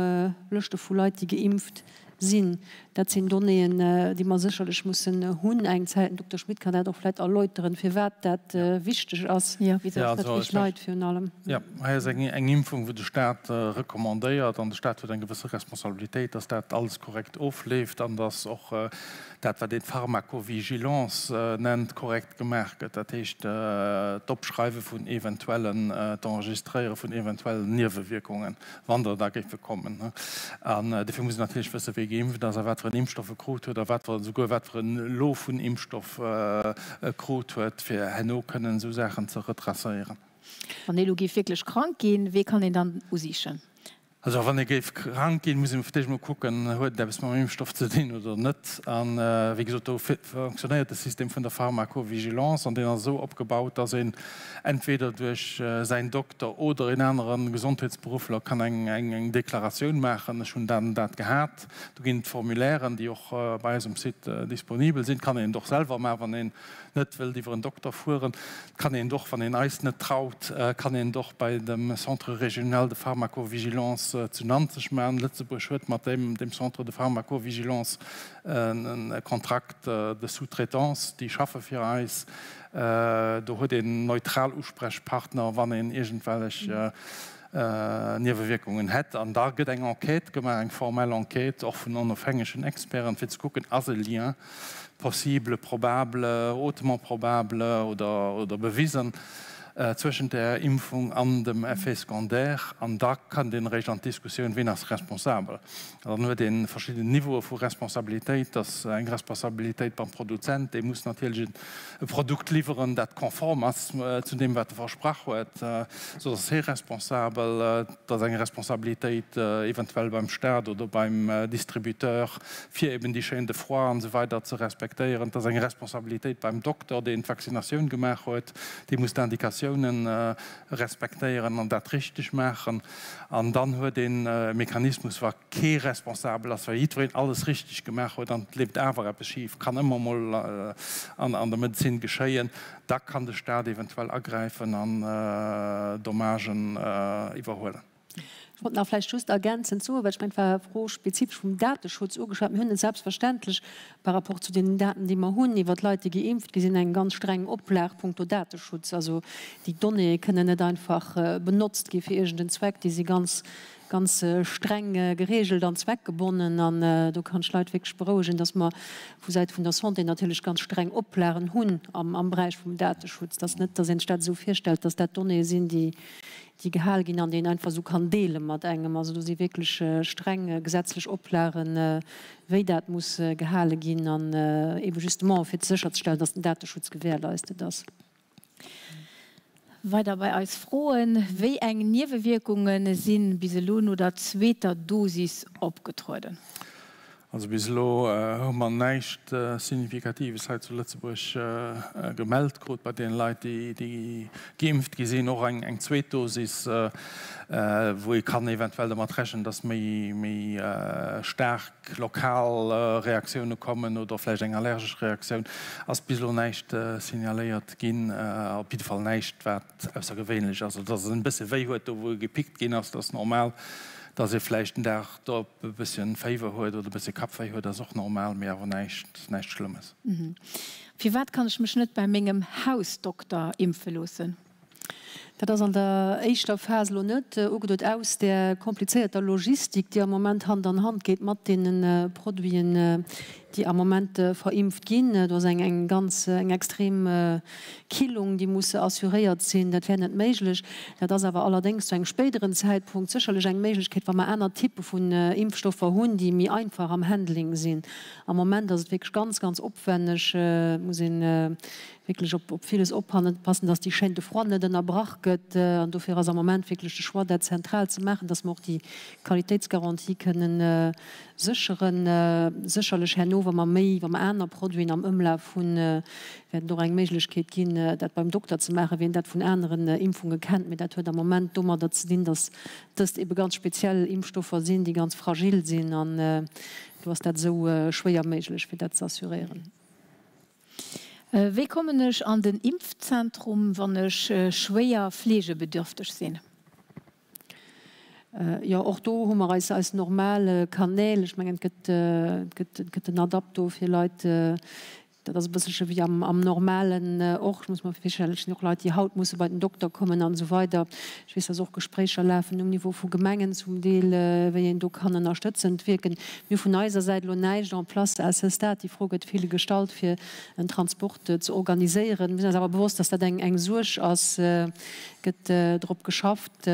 Lëschte vu Leit, déi geimpft sinn. Dat sinn Donnéeën, déi mer sécherlech mussen hunn eng Zäit. Den Dokter Schmit kann dat och vläicht erläuteren, firwat dat wichteg ass. Jo, wisou ass dat wichteg? Leit virun allem. Jo, hei ass eng Impfung, wou de Stat recommandéiert, an de Stat huet eng gewësse Responsabilitéit, dass dat alles korrekt ofleeft an dass och dat, wat een Pharmacovigilance nennt, korrekt gemaach gëtt, dat heescht d'Opschreiwe vun eventuellen, d'Enregistréiere vun eventuellen Niewewierkungen, wann der da géife kommen. An dofir muss een natierlech wëssen, wie geimpft ass a wat fir en Impfstoff e krut huet a wat fir, esouguer wat fir en Lot vun Impfstoff e krut huet, fir herno kënnen esou Saachen ze retracéieren. Wann ee elo géif wierklech krank ginn, wee kann een dann usichen? Also wann ee géif krank ginn, muss ee fir d'éischt mol kucken, huet et eppes mam Impfstoff ze dinn oder net. A wéi gesot, do fonctionnéiert de System vun der Pharmacovigilance an deen ass esou opgebaut, datt een entweder duerch säin Dokter oder een anere Gesondheetsberuffler kann eng Deklaratioun maachen, ech hunn dat an dat gehat. Do ginn et Formulairen, déi och bei eis um Site disponibel sinn. Kann een et och selwer maachen, wann een net wëllt iwwer en Dokter fueren, kann een et och, wann een eis net traut, kann een et och bei dem Centre régional de pharmacovigilance zu Nanzeg maachen. Lëtzebuerg huet mat deem dem Centre de pharmacovigilance e Contract de sous-traitance, déi schaffe fir eis. Do huet een neutral Usprechpartner, wann een iergendwellech Niewewierkungen hätt. An da gëtt eng Enquête gemaach, eng formell Enquête, och vun onofhängegen Experten, fir ze kucken, ass e Lien possible, probable, hautement probable oder, oder bewisen. Zwëschent der Impfung an dem Effet secondaire, an da kënnt een eréischt an d'Diskussioun, ween ass responsabel. An dann huet ee verschidden Niveaue vu Responsabilitéit. Et ass eng Responsabilitéit beim Produzent, dee muss natierlech e Produkt liwweren, dat konform ass zu deem, wat e versprach huet, soss ass hie responsabel. Et ass eng Responsabilitéit eventuell beim Staat oder beim Distributeur, fir eben déi Chaîne de froid an esou weider ze respektéieren. Et ass eng Responsabilitéit beim Dokter, deen d'Vaccinatioun gemaach huet. Dee muss d'Indikatiounen respektéieren an dat richteg maachen. An dann huet een e Mechanismus, wa kee responsabel ass, wa jiddwereen alles richteg gemaach huet an et leeft awer eppes schif, kann ëmmer emol an der Medezin geschéien, da kann de Staat eventuell agräifen an Dommagen iwwerhuelen. Ech wollt nach vläicht just ergänzend soen, well ech mengen, et war Fro spezifesch vum Dateschutz ugeschwat. Mir hunn et selbstverständlech par rapport zu deenen Daten, déi mer hunn iwwert d'Leit, déi geimpft gi sinn, eng ganz streng Oplag punkto Dateschutz. Also déi Donnéeë kënnen net einfach benotzt gi fir iergend en Zweck. Déi si ganz, ganz streng geregelt an zweckgebonnen. An do kann ech d'Leit wierklech berouegen, dass mer vu Säite vun der Santé natierlech ganz streng Oplagen hunn am Beräich vum Dateschutz. Dass net, dass ee sech dat esou virstellt, dass dat Donnéeë sinn, déi déi gehal ginn an déi een einfach esou kann deele mat engem. Also do si wierklech streng gesetzlech Oplagen, wéi dat muss gehale ginn an eebe justement fir sécherzestellen, dass den Dateschutz gewährleistet ass. Weider bei eis Froen, Wéi eng Niewewierkunge si bis elo no der zweeter Dosis opgetrueden? Also bis elo hu mer näischt Signifikatives hei zu Lëtzebuerg gemellt krut bei deene Leit, déi geimpft gi sinn. Och eng zweet Dosis, wou ee kann eventuell domat rechnen, datt méi staark lokal Reaktioune kommen oder vläicht eng allergesch Reaktioun, ass bis elo näischt signaléiert ginn. Op jidde Fall näischt, wat aussergewéinlech ass, also dass et en bësse wéi huet do wou e gepickt ginn ass, dat ass normal, dass ee vläicht den Dag drop e bësschen Féiwer huet oder e bësse Kappwéi huet ass och normal, mee awer näischt näischt Schlëmmes. Firwat kann ech mech net bei mengem Hausdokter impfe loossen? Dat ass an der éischter Phas elo net ugeduet, aus där komplizéierter Logistik, déi am Moment Hand an Hand geet mat deene Produiten, déi am Moment verimpft ginn. Do ass eng eng ganz, eng extrem Killung, déi muss assuréiert sinn. Dat wär net méiglech. Dat ass awer allerdéngs zu engem spéideren Zäitpunkt sécherlech eng Méiglechkeet, wa mer aner Typpe vun Impfstoffer hunn, déi méi einfach am Handling sinn. Am Moment ass et wierklech ganz, ganz opwenneg. Et muss ee wierklech op villes oppassen, dass déi Chaîne de froid net ënnerbrach gëtt. An dofir ass am Moment wierklech de Choix, dat zentral ze maachen, dass mer och déi Qualitéitsgarantie kënnen Sécheren. Sécherlech herno, wa mer méi, wa mer aner Produiten am Ëmlaf hunn, wäert et och eng Méiglechkeet ginn, dat beim Dokter ze maachen, wien dat vun aneren Impfunge kennt. Mee dat huet am Moment domadder ze dinn, datt dëst ebe ganz speziell Impfstoffer sinn, déi ganz fragil sinn. An do ass dat esou schwéier méiglech, fir dat ze assuréieren. Wéi kommen ech an den Impfzentrum, wann ech schwéier fleegebedürfteg sinn? Jo, och do hu mer eis, eis normal Kanäl. Ech mengen, et gëtt, et gëtt, et gëtt en Adapto fir Leit, dat ass e bësselche wéi am, am Normalen och. Ech muss mer virstellen, et sinn och Leit, déi haut musse bei den Dokter kommen an esou weider. Ech weess, dass och Gespréicher lafen um Niveau vu Gemengen zum Deel, wéi een do kann ënnerstëtzend wierken. Mir hu vun eiser Säit elo näischt en place à ce stade. Déi Fro gëtt vill gestallt, fir en Transport ze organiséieren. Mir sinn eis awer bewosst, dass dat eng, eng Suerg ass. Gëtt drop geschafft.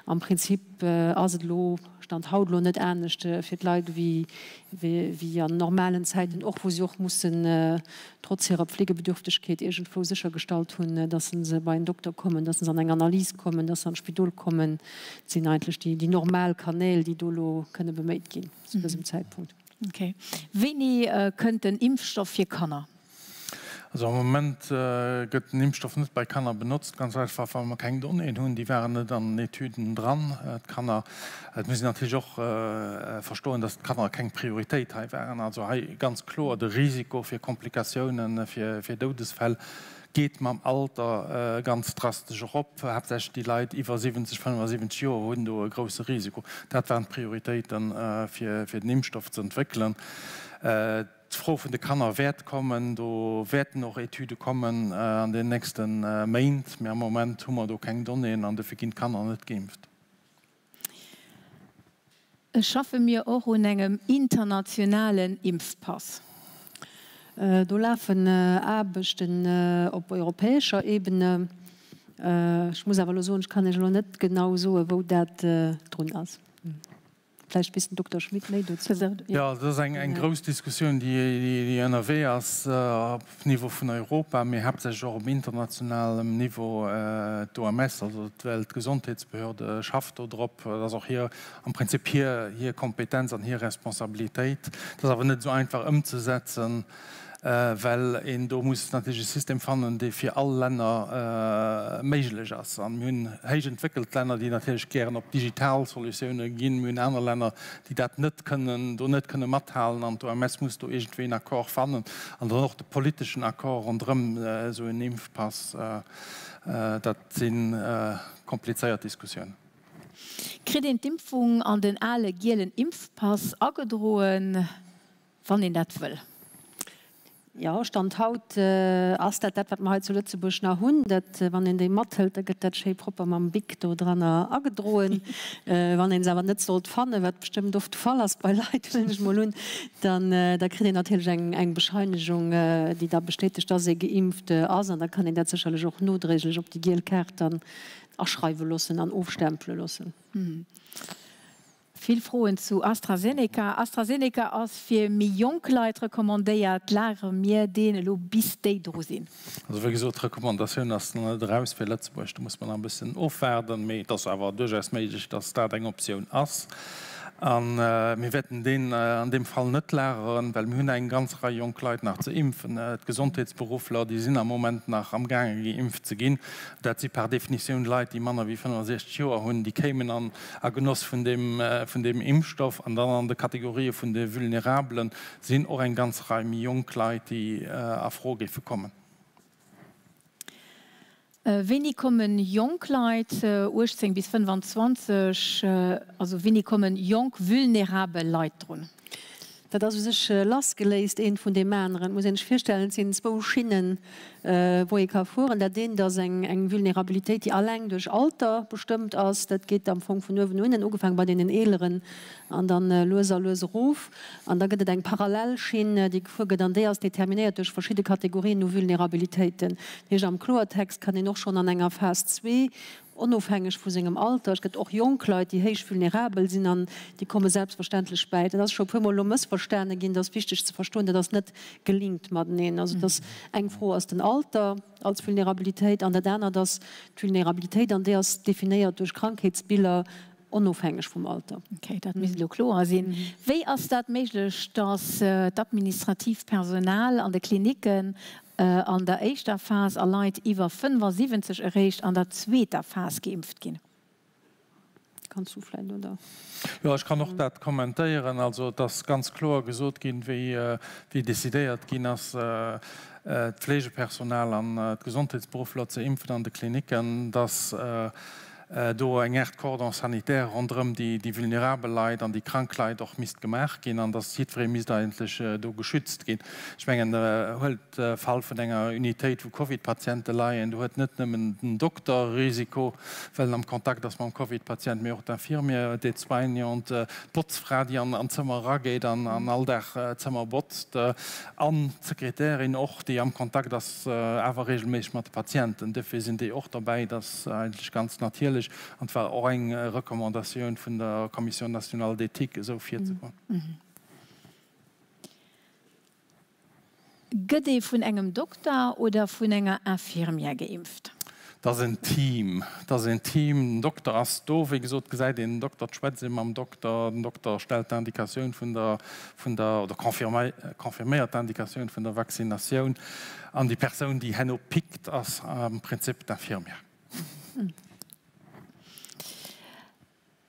Am Prinzip ass et elo, Stand haut elo, net anescht fir d'Leit ewéi an normalen Zäiten och, wou si och mussen trotz hirer Pflegebedürftegkeet iergendwou séchergestallt hunn, dass se bei en Dokter kommen, dass se an eng Analys kommen, dass se an d'Spidol kommen. Dat sinn eigentlech déi normal Kanäl, déi do elo kënne beméit ginn zu dësem Zäitpunkt. Okay. Wéini kënnt den Impfstoff fir Kanner? Also am Moment gëtt den Impfstoff net bei Kanner benotzt, ganz einfach well mer keng Donnéeën hunn. Déi waren net an den Etüden dran, d'Kanner. Et muss een natierlech och verstoen, datt d'Kanner keng Prioritéit hei waren. Also hei ganz kloer de Risiko fir Komplikatiounen, fir Doudesfäll geet mam Alter ganz drastesch erop. Haaptsächlech déi Leit iwwer 70, 75 Joer hunn do e grousse Risiko. Dat waren d'Prioritéiten, fir den Impfstoff ze entwéckelen. D'Fro vun de Kanner wäert kommen. Do wäerten och Etüde kommen an den nächste Méint. Mee am Moment hu mer do keng Donnéeën an dofir ginn d'Kanner net geimpft. Schaffe mir och un engem internationalen Impfpass? Do lafen Aarbechten op europäescher Ebene. Ech muss awer elo soen, ech kann Iech elo net genau soen, wou dat drun ass. Vläicht weess den Dokter Schmit méi dozou. Jo, dat ass eng grouss Diskussioun, déi ënnerwee ass op Niveau vun Europa, mee haaptsächlech och op internationalem Niveau. D'OMS, also d'Weltgesondheetsbehörde, schafft do drop. Dat ass och hir, am Prinzip hir Kompetenz an hir Responsabilitéit. Dat ass awer net esou einfach ëmzesetzen. well een do muss natierlech e System fannen, dee fir all Länner méiglech ass. A mir hunn héich entwéckelt Länner, déi natierlech gären op digital Solutioune ginn. Mir hunn aner Länner, déi dat net kënnen, do net kënne mathalen. An d'OMS muss do iergendwéi en Accord fannen an dann och de politeschen Accord ronderëm esou en Impfpass. Dat si komplizéiert Diskussiounen. Kritt een d'Impfung an den ale gielen Impfpass agedroen? Wann een dat wëll. Jo, Stand haut ass dat dat, wat mer hei zu Lëtzebuerg nach hunn. Dat, wann een déi mathëlt, da gëtt dat schéi propper mam Bic do dranner agedroen. Wann een se awer net sollt fannen, wat bestëmmt oft de Fall ass bei Leit, huelen ech mol un, dann da kritt een natierlech eng eng Bescheinegung, déi da bestätegt, dass ee geimpft ass. An da kann een dat sécherlech och nodréiglech op déi giel Kaart dann aschreiwe loossen an ofstempele loossen. Vill Froen zu AstraZeneca. AstraZeneca ass fir méi jonk Leit recommandéiert. Lagere mir deen elo bis déi dru sinn? Also wéi gesot, d'Recommandatioun ass nach net eraus fir Lëtzebuerg. Do muss mer nach e bëssen ofwaarden. Mee et ass awer duerchaus méiglech, datt dat eng Optioun ass. A mir wäerten deen an deem Fall net lageren, well mir hunn eng ganz Rei jonk Leit nach ze impfen. D'Gesondheetsberuffler, déi sinn am Moment nach amgaange geimpft ze ginn. Dat si par Definitioun Leit, déi manner wéi 65 Joer hunn. Déi kéimen an a Genoss vun deem, vun deem Impfstoff. An dann an de Kategorië vun de Vulnerabelen sinn och eng ganz Rei méi jonk Leit, déi a Fro géife kommen. Wéini komme jonk Leit, 18 bis 25, also wéini komme jonk vulnerabel Leit drun? Dat ass u sech lassgeléist eent vun deem aneren. Et muss een sech virstellen, et sinn zwou Schinnen, wou ee ka fueren. Dat eent ass eng Vulnerabilitéit, déi alleng duerch Alter bestëmmt ass. Dat geet am Fong vun uewen no ënnen, ugefaangen bei deenen Eeleren an dann lues a lues erof. An da gëtt et eng parallel Schinn, déi gefuer gëtt, an déi ass determinéiert duerch verschidde Kategorien u Vulnerabilitéiten. Dat heescht am Kloertext kann een och schonn an enger Phas zwee Onofhängeg vu sengem Alter. Et gëtt och jonk Leit, déi héich vulnerabel sinn an déi komme selbstverständlech bäi. Dat ass scho e puermol elo mëssverstane ginn. Dat ass wichteg ze verstoen, dat ass net gelinkt mateneen. Also et ass eng Fro ass den Alter als Vulnerabilitéit an dat anert ass d'Vulnerabilitéit an déi ass definéiert duerch Krankheetsbiller onofhängeg vum Alter. Okay, dat misst elo kloer sinn. Wéi ass dat méiglech, datt d'administratiivt Personal an de Klinicken an der éischter Phas a Leit iwwer 75 eréischt an der zweeter Phas geimpft ginn? Kanns du vläicht, oder? Jo, ech kann och dat kommentéieren. Also et ass ganz kloer gesot ginn, wéi decidéiert ginn ass, d'Fleegepersonal an d'Gesondheetsberuffler ze impfen an de Klinicken, datt do eng Aart Cordon sanitaire ronderëm déi vulnerabel Leit an déi krank Leit och misst gemaach ginn an dass jiddweree misst eigentlech do geschützt ginn. Ech mengen, huelt de Fall vun enger Unitéit, wou Covid-Patiente leien, do huet net nëmmen den Dokter e Risiko, well en am Kontakt ass mam Covid-Patient, mee och d'Infirmière, d'Aide-soignante, d'Botzfra, déi an d'Zëmmer erageet an all Dag d'Zëmmer botzt, an d'Sekretärin och, déi am Kontakt ass awer regelméisseg mat de Patienten. Duerfir sinn déi och derbäi. Dat ass eigentlech ganz natierlech an et war och eng Recommandatioun vun der Commission nationale d'éthique, esou virzegoen. Gëtt ee vun engem Dokter oder vun enger Infirmière geimpft? Dat ass en Team. Dat ass en Team. Den Dokter ass do. Wéi gesot, gesäit een den Dokter, et schwätzt ee mam Dokter. Den Dokter stellt d'Indikatioun vun der, vun der, oder confirméiert d'Indikatioun vun der Vaccinatioun. An déi Persoun, déi herno pickt, ass am Prinzip d'Infirmière.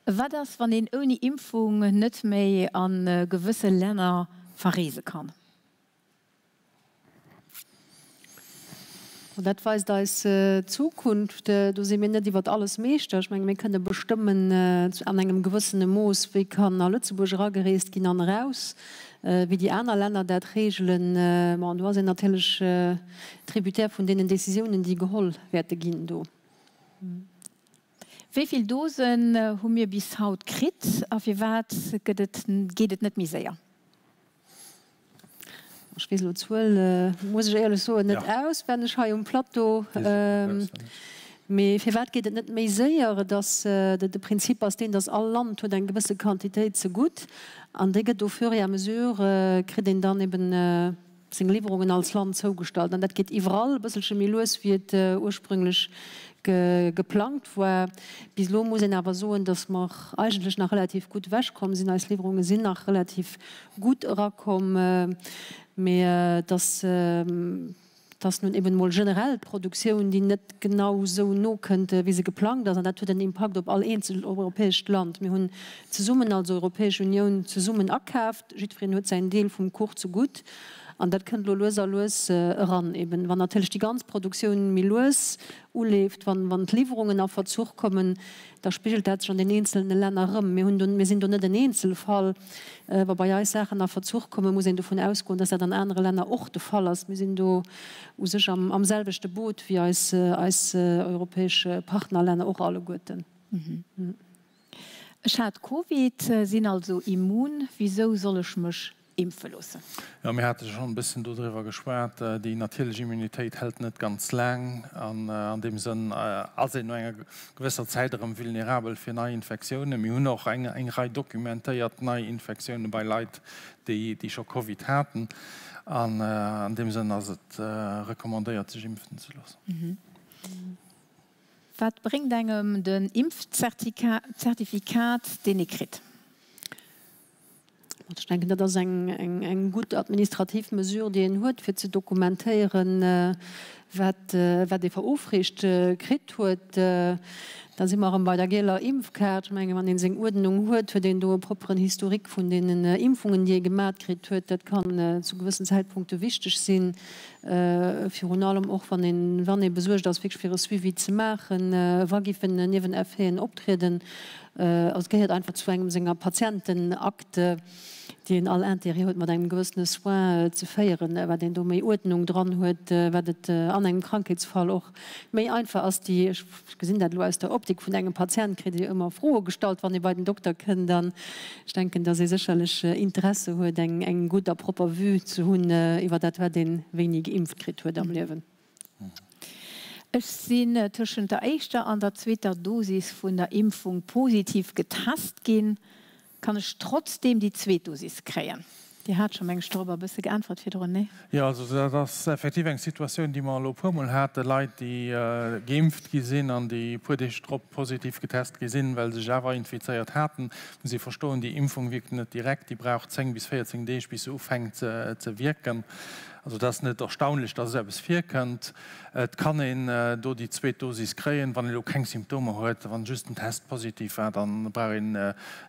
Wat ass, wann een ouni Impfung net méi a gewësse Länner verreese kann? Dat weist eis d'Zukunft. Do si mir net iwwert alles Meeschter. Ech menge mir kënne bestëmmen an engem gewëssene Mooss, wéi kann a Lëtzebuerg eragereest ginn an eraus, wéi déi aner Länner dat reegelen. Bon, do ass een natierlech Tributaire vun deenen Décisiounen, déi geholl wäerte ginn do. Wéi vill Dosen hu mir bis haut kritt a firwat gëtt et, geet et net méi séier? Ech weess elo d'Zuel, muss ech éierlech soen, net auswenneg hei um Plateau. Mee firwat geet et net méi séier? Et ass, de Prinzip ass deen, datt all Land huet eng gewësse Quantitéit zegutt an déi gëtt au fur et à mesure, kritt een dann eben seng Liwwerungen als Land zougestallt. An dat geet iwwerall e bësselche méi lues, wéi et ursprünglech geplangt war. Bis elo muss een awer soen, datt mer eigentlech nach relativ gutt ewechkomm sinn. Eis Liwwerunge sinn nach relativ gutt erakomm, mee et ass, Et ass nun eben emol generell d'Produktioun, déi net genau esou nokënnt, wéi se geplangt ass. An dat huet en Impakt op all eenzelt europäescht Land. Mir hunn zesummen als Europäesch Unioun zesummen akaaft. Jiddwereen huet säin Deel vum Kuch zegutt. An dat kënnt elo lues a lues eran. Eben wann natierlech déi ganz Produktioun méi lues uleeft, wann d'Liwwerungen a Verzuch kommen, da spigelt dat sech an den eenzelne Länner erëm. Mir hunn do, mir sinn do net en Eenzelfall. Wa bei eis Saachen a Verzuch kommen, muss een dovun ausgoen, dass dat an anere Länner och de Fall ass. Mir sinn do u sech am, am selwechte Boot wéi eis, eis europäesch Partnerlänner och alleguerten. Ech hat Covid, sinn also immun. Wisou soll ech mech impfe loossen? Jo, mir hate schonn e bëssen dodriwwer geschwat. Déi natierlech Immunitéit hält net ganz laang an an deem Sënn ass een no enger gewësser Zäit erëm vulnerabel fir nei Infektiounen. Mir hunn och eng eng Rei dokumentéiert nei Infektioune bei Leit, déi déi scho Covid haten. An an deem Sënn ass et recommandéiert, sech impfen ze loossen. Wat bréngt engem den Impfzertifikat, deen ee kritt? Ech denken, dat ass eng gutt administrativ Mesure, déi een huet, fir ze dokumentéieren, wat ee verofreecht kritt huet. Da si mer erëm bei der gieler Impfkaart. Ech mengen, wann ee seng Uerdnung huet, huet een do e propperen Historique vun deenen Impfungen, déi ee gemat kritt huet. Dat kann zu gewëssen Zäitpunkte wichteg sinn, virun allem och, wann een, wann ee besuergt ass, wierklech fir e Suivi ze maachen, wa giffen Nieweneffeten optrieden. Also et gehéiert einfach zu engem senger Patientenakte, déi een all Intérêt huet mat engem gewëssene Soin ze féieren, wat een do méi Uerdnung dran huet, wat et an engem Krankheetsfall och méi einfach ass, déi, ech gesinn dat elo aus der Optik vun engem Patient, kritt ee jo ëmmer Froe gestallt, wann ee bei den Dokter kënnt an ech denken, datt ee sécherlech Interesse huet, eng gutt a propper Vue ze hunn iwwer dat, wat ee wéini geimpft kritt huet am Liewen. Ech sinn tëschent der éischter an der zweeter Dosis vun der Impfung positiv getest ginn. Kann ech trotzdeem déi zweet Dosis kréien? Dir hat scho, meng ech, dorobber e bësse geäntwert virdrun, nee? Jo, also dat ass effektiv eng Situatioun, déi mer elo e puermol haten, Leit, déi geimpft gi sinn an déi e puer Deeg drop positiv getest gi sinn, well se sech awer infizéiert haten. Muss ee verstoen, déi Impfung wierkt net direkt, déi brauch 10 bis 14 Deeg, bis se ufänkt ze wierken. Also et ass net erstaunlech, dass esou eppes virkënnt. Et kann een do déi zweet Dosis kréien, wann ee elo keng Symptomer huet. Wann just den Test positiv war, da brauch een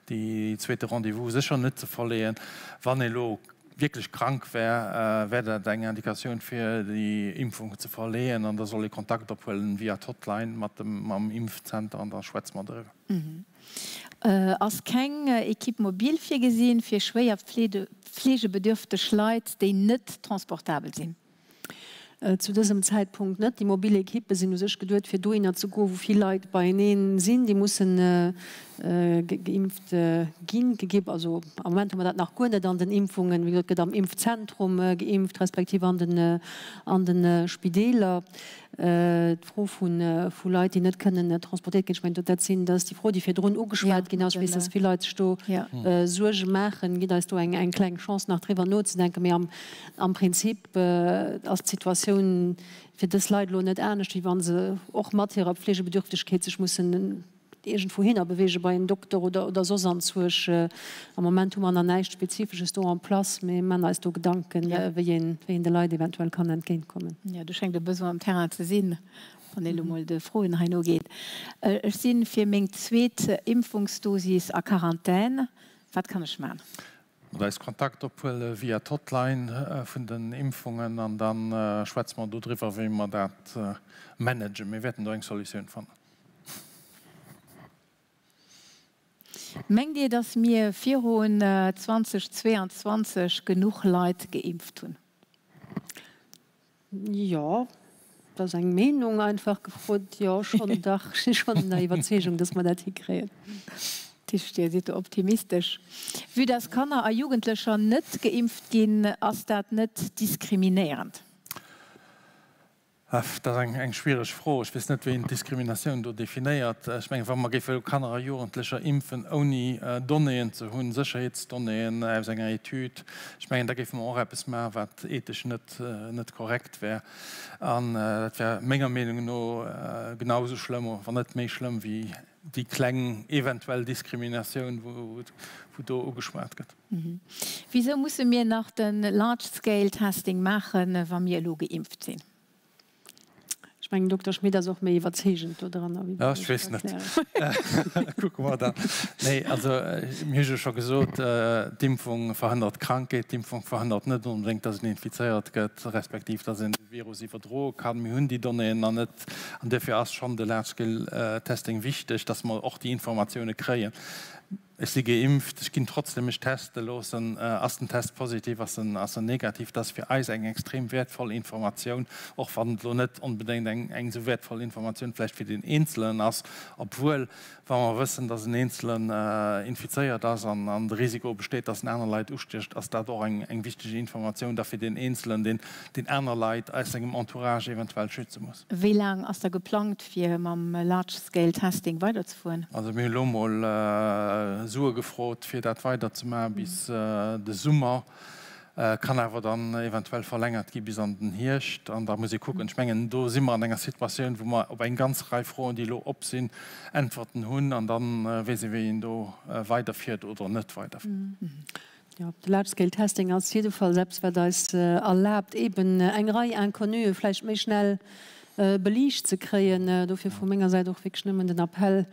déi zweete Rendez-vous sécher net ze verleeën. Wann ee elo wierklech krank wär, wär dat eng Indikatioun fir déi Impfung ze verleeën an da soll ee Kontakt ophuelen via d'Hotline mat dem mam Impfzenter an da schwätze mer driwwer. Ass keng Equipe mobile virgesinn fir schwéier fleegebedürfteg Leit, déi net transportabel sinn? Zu dësem Zäitpunkt net. Déi mobil Equippe sinn u sech geduet, fir dohinner ze goen, wou vill Leit beieneen sinn. Déi mussen geimpft ginn. Also am Moment hu mer dat nach guer net an den Impfungen. Wéi gesot, gëtt am Impfzentrum geimpft, respektiv an den an de Spideeler. D'Fro vu Leit, déi net kënnen transportéiert ginn, ech mengen, dat sinn, dat ass déi Fro, déi virdrun ugeschwat ginn ass. Ech weess, dass vill Leit sech do Suerge maachen. Gitt eis do eng kleng Chance, nach driwwer nozedenken. Mee am Prinzip ass d'Situatioun fir dës Leit elo net anescht, wéi wa se och mat hirer Pflegebedürftegkeet sech mussen iergendwouhinner beweegen, bei en Dokter oder oder soss anzwuersch. Am Moment hu mer nach näischt Spezifesches do en place, mee mir man eis do Gedanken, wéi een, wéi een de Leit eventuell kann entgéintkommen. Jo, do schéngt e Besoin um Terrain ze sinn, wann een elo mol de Froen hei nogeet. Ech si fir meng zweet Impfungsdosis a Quarantän. Wat kann ech man? Mat eis Kontakt ophuele via d'Hotline vun den Impfungen an da schwätze mer dodriwwer, wéi mer dat managen. Mir wäerten do eng Solutioun fannen. Mengt Dir, datt mir virun 2022 genuch Leit geimpft hunn? Jo, dat ass eng Meenung einfach gefrot. Jo, schonn, dach, ech si schonn der Iwwerzeegung, datt mer dat hikréien. Tisch, Dir sidd do optimistesch. Vue dass Kanner a Jugendlecher net geimpft ginn, ass dat net diskriminéierend? Dat ass eng schwiereg Fro. Ech weess net, wéi een d'Diskriminatioun do definéiert. Ech mengen, wa mer géife elo Kanner a Jugendlecher impfen, ouni Donnéeën ze hunn, Sécherheetsdonnéeën aus enger Etüd, ech mengen, da géife mer och eppes maachen, wat ethesch net, net korrekt wär. An dat wär menger Meenung no genau esou schlëmm, wann net méi schlëmm, wéi déi kleng eventuell Diskriminatioun, wou do ugeschwat gëtt. Wisou musse mir nach de Large-Scale Testing maachen, wa mir elo geimpft sinn? Ech mengen, Dokter Schmit ass och méi iwwerzeegend do dran. Ja, ech weess net. Kucke mer dann. Nee, also mir hu jo scho gesot, d'Impfung verhënnert Krankheet, d'Impfung verhënnert net onbedéngt, datt een infizéiert gëtt, respektiv datt een de Virus iwwerdroe kann. Mir hunn déi Donnéeën nach net an duerfir ass schonn de Large-Scale Testing wichteg, datt mer och déi Informatioune kréien. Ech si geimpft, ech ginn trotzdem mech teste loossen. Ass den Test positiv, ass en ass en negativ? Dat ass fir eis eng extrem wäertvoll Informatioun, och wann et elo net onbedéngt eng eng esou wäertvoll Informatioun vläicht fir den Eenzelen ass, obwuel, wa mer wëssen, datt en Eenzelen infizéiert ass an an de Risiko besteet, datt en aner Leit ustécht, ass dat och eng eng wichtege Informatioun da fir deen Eenzelen, deen deen aner Leit aus sengem Entourage eventuell schütze muss. Wéi laang ass da geplangt, fir mam Large Scale Testing weiderzefueren? Also mir hu lo mol Sue gefrot, fir dat weiderzemaachen bis de Summer. Kann awer dann eventuell verlängert gi bis an den Hierscht. An da muss ee kucken. Ech mengen, do si mer an enger Situatioun, wou mer op eng ganz Rei Froen, déi elo op sinn, Äntwerten hunn. An da weess ee wéi een do weiderfiert oder net weiderfiert. Jo, de Large Scale Testing ass jiddefalls eppes, wat eis erlaabt, eeben eng Rei Inconnuë vläicht méi schnell beliicht ze kréien. Dofir vu menger Säit och wierklech nëmmen den Appell,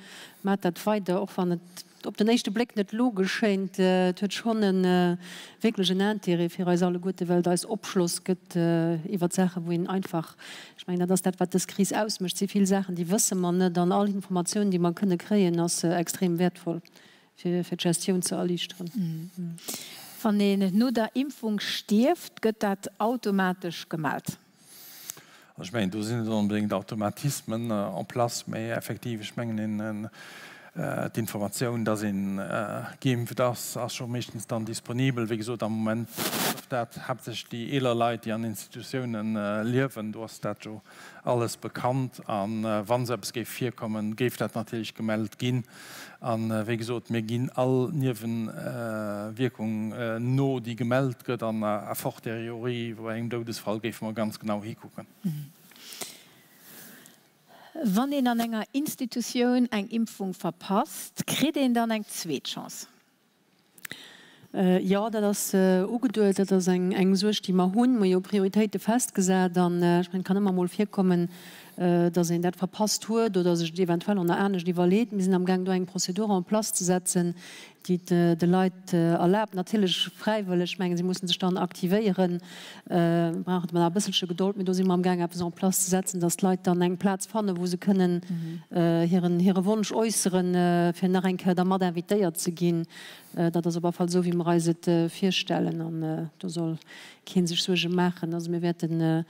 Maacht dat weider, och wann et op den éischte Bléck net logesch schéint. Et huet schonn e wierklech en Intérêt fir eis alleguerte, well et eis Opschloss gëtt iwwert Saachen, wou een einfach, ech mengen, dat ass dat, wat dës Kris ausmécht, et si vill Saachen, déi wësse mer net, an all Informatioun, déi mer kënne kréien, ass extrem wäertvoll. Fir d'Gestioun ze erliichteren. Wann een no der Impfung stierft, gëtt dat automatesch gemellt? Also ech mengen, do sinn net onbedéngt Automatismen en place, mä effektiv, ech mengen, d'Informatioun, dass ee geimpft ass, ass scho meeschtens dann disponibel. Wéi gesot, am Moment betrëfft dat haaptsächlech déi eeler Leit, déi an Institutiounen liewen. Do ass dat jo alles bekannt. A wa sou eppes géif virkommen, géif dat natierlech gemellt ginn. A wéi gesot, mir ginn all Niewewierkung no, déi gemellt gëtt, an a fortiori bei engem Doudesfall géife mer ganz genau hikucken. Wann een an enger Institutioun eng Impfung verpasst, kritt een dann eng zweet Chance? Jo, dat ass ugeduet. Dat ass eng Suerg, déi mer hunn. Mer hu jo Prioritéite festgesat an ech mengen, et kann ëmmer emol virkommen, datt een dat verpasst huet oder sech et eventuell och nach anescht iwwerleet. Mir sinn amgaang, do eng Procédure en place ze setzen, déi et de Leit erlaabt, natierlech fräiwëlleg, ech mengen, si musse sech dann aktivéieren, brauche mer nach e bësselche Gedold, mee do si mer amgaang, eppes en place ze setzen, datt d'Leit dann eng Plaz fannen, wou se kënnen hiren hire Wonsch äusseren, fir nach eng Kéier da mat invitéiert ze ginn. Dat ass op alle Fall esou, wéi mer eis et virstellen. An do soll kee sech Suerge maachen. Also mir wäerten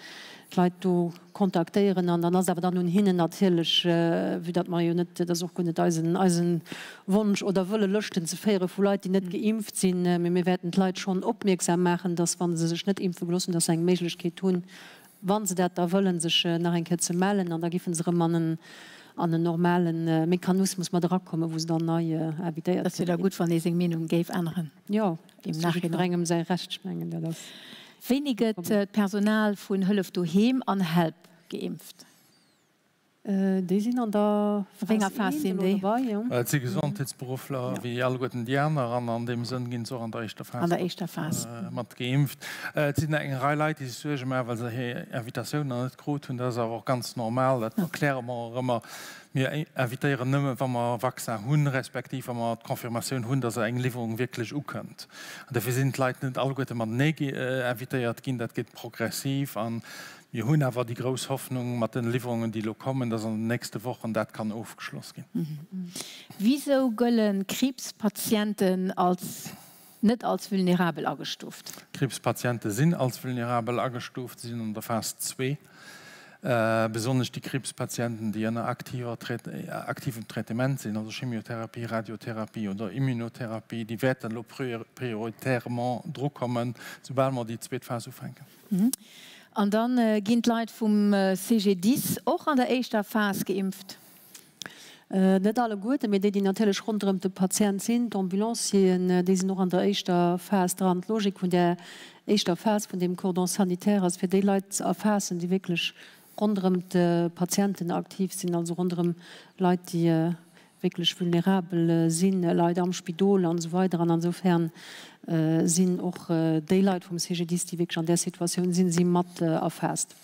d'Leit do kontaktéieren an dann ass et awer dann un hinnen natierlech, vue datt mer jo net, dat ass och guer net eisen eisen Wonsch oder Wëlle, Lëschten ze féiere vu Leit, déi net geimpft sinn, mee mir wäerten d'Leit schonn opmierksam maachen, datt wa se sech net impfe gelooss hunn, datt se eng Méiglechkeet hunn, wa se dat da wëllen, sech nach eng Kéier ze mellen an da giffen se erëm an en an en normale Mechanismus mat erakommen, wou se dann nei invitéiert Dat wier da kënne ginn. gutt, wann ee seng Meenung géif änneren Jo, im dat ass Nachhinein. jidderengem säi Recht, ech mengen, dat ass. Wéini gëtt d'Personal vun Hëllef Doheem an Help geimpft? Déi sinn an der Phas 1 elo derbei, jo. Et si Gesondheetsberuffler wéi alleguerten déi aner an an deem Sënn ginn se och an der éischter Phas mat geimpft. Et sinn eng Rei Leit, déi sech Suerge maachen, well se hir Invitatioun nach net krut hunn. Dat ass awer och ganz normal, dat erkläre mer och ëmmer. Mir invitéieren nëmme wa mer Vaccin hunn, respektiv wa mer d'Confirmatioun hunn, datt eng Liwwerung wierklech ukënnt. An dofir sinn d'Leit net alleguerte matenee invitéiert ginn. Dat geet progressiv. Mir hunn awer déi grouss Hoffnung mat den Liwwerungen, déi elo kommen, dass an den nächste Wochen dat kann ofgeschloss ginn. Wisou gëlle Kriibspatienten als net als vulnerabel agestuuft? Kriibspatiente sinn als vulnerabel agestuuft. Si sinn an der Phas zwee. Besonnesch déi Kriibspatienten, déi ënner aktiver aktivem Traitement sinn, also Chemiotherapie, Radiotherapie oder Immunotherapie, déi wäerten elo prioritairement drukommen, soubal mer déi zweet Phas ufänken. An da ginn d'Leit vum CGDIS och an der éischter Phas geimpft? Net alleguerten, mee déi, déi natierlech ronderëm de Patient sinn, d'Ambulancieren, déi sinn och an der éischter Phas dran. D'Logik vun där éischter Phas vun deem Cordon sanitaire ass, fir déi Leit ze erfaassen, déi wierklech ronderëm d'Patienten aktiv sinn, also ronderëm Leit, déi wierklech vulnerabel sinn, Leit am Spidol an esou weider. An insofern sinn och déi Leit vum CGDIS, déi wierklech an där Situatioun sinn, si mat erfaasst.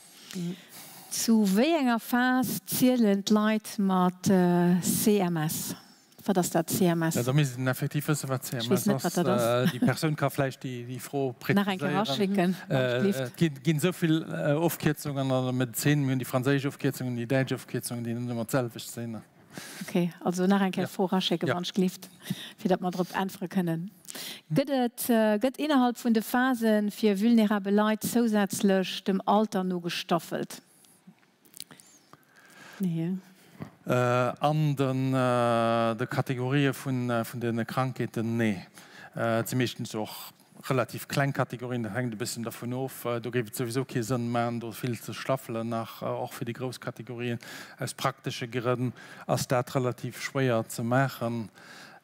Zu wéi enger Phas zielen d'Leit mat CMS? Wat ass dat, CMS? Jo, da misst een effektiv wëssen, wat CMS ass. Déi Persoun ka vläicht déi Fro präziséieren. Et ginn esou vill Ofkierzungen an der Medezin. Mir hunn déi franséisch Ofkierzungen, déi däitsch Ofkierzungen, déi net ëmmer d'selwecht sinn. Ok, also nach eng Kéier d'Fro eraschécken, wann ech gelift, fir datt mer drop äntwere kënnen. Gëtt et, gëtt innerhalb vun de Phase fir vulnerabel Leit zousätzlech dem Alter no gestaffelt? Nee. An de Kategorië vun de Krankheeten, nee. Et si meeschtens och relativ kleng Kategorien, dat hänkt e bësschen dervun of. Do géif et souwisou kee Sënn maachen, do vill ze staffelen nach, och fir déi grouss Kategorien. Aus praktesche Grënn ass dat relativ schwéier ze maachen.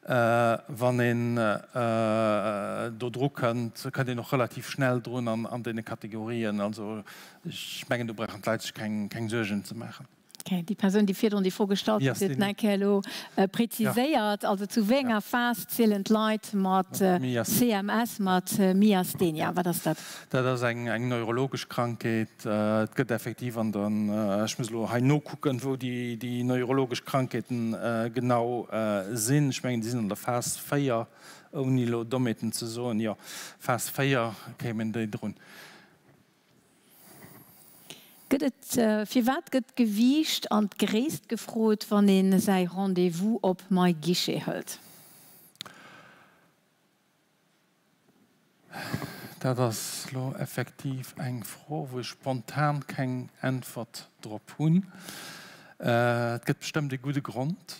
Wann een do dru kënnt, kënnt een och relativ schnell drun an deene Kategorien. Also ech mengen, do brauchen d'Leit sech keng Suergen ze maachen. Okay, déi Persoun, déi virdrun déi Fro gestallt huet, huet nach eng Kéier elo preziséiert. Also zu wéi enger Phas zielen d'Leit mat CMS, mat Myasthenia? Wat ass dat? Dat ass eng neurologesch Krankheet. Et gëtt effektiv an der, ech muss elo hei nokucken, wou déi neurologesch Krankheeten genau sinn. Ech mengen, déi sinn an der Phas 4, ouni elo Dommheeten ze soen. Jo, Phas 4 kéimen déi drun. Gëtt et, Firwat gëtt d'Gewiicht an d'Gréisst gefrot, wann ee säi Rendez-vous op MyGuichet hëlt? Dat ass elo effektiv eng Fro, wou ech spontan keng Äntwert drop hunn. Et gëtt bestëmmt e gudde Grond,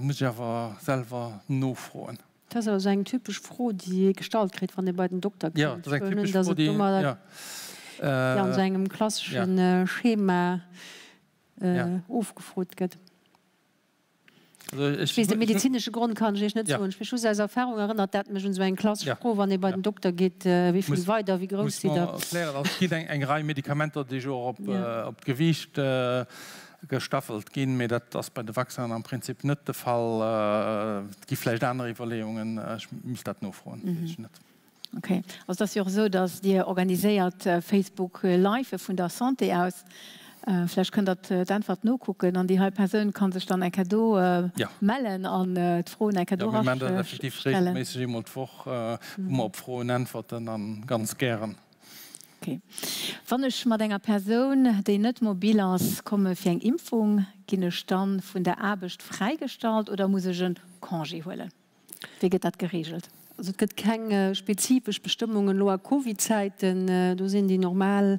muss ech awer selwer nofroen. Dat ass awer esou eng typesch Fro, déi ee gestallt kritt, wann ee bei den Dokter kënnt. Ech huelen un, datt et domadder, déi an esou engem klassesche Schema ofgefrot gëtt. Ech weess, de medezinesche Grond kann ech Iech net soen. Ech weess just aus Erfahrung, erënnert dat mech un esou eng klassesch Fro, wann ee bei den Dokter geet, Wéi vill weit Der, wéi grouss sidd Der? Et ginn eng Rei Medikamenter, déi jo och op d'Gewiicht gestaffelt ginn, mee dat ass bei de Vaccinen am Prinzip net de Fall. Et gi vläicht aner Iwwerleeungen, ech misst dat nofroen, weess ech net. Ok. Also et ass jo och esou, datt Dir organiséiert Facebook Live vun der Santé aus. Vläicht kënnt Der d'Äntwert nokucken an déi hei Persoun ka sech dann eng Kéier do mellen an d'Froen eng Kéier do erastellen. Jo, mir maachen dat effektiv reegelméisseg eemol d'Woch, wou mer op Froen äntwerten a ganz gären. Ok. Wann ech mat enger Persoun, déi net mobil ass, komme fir eng Impfung, ginn ech dann vun der Aarbecht fräigestallt oder muss ech en Congé huelen? Wéi gëtt dat gereegelt? Also et gëtt keng spezifesch Bestëmmungen elo a Covid-Zäiten. Do sinn déi normal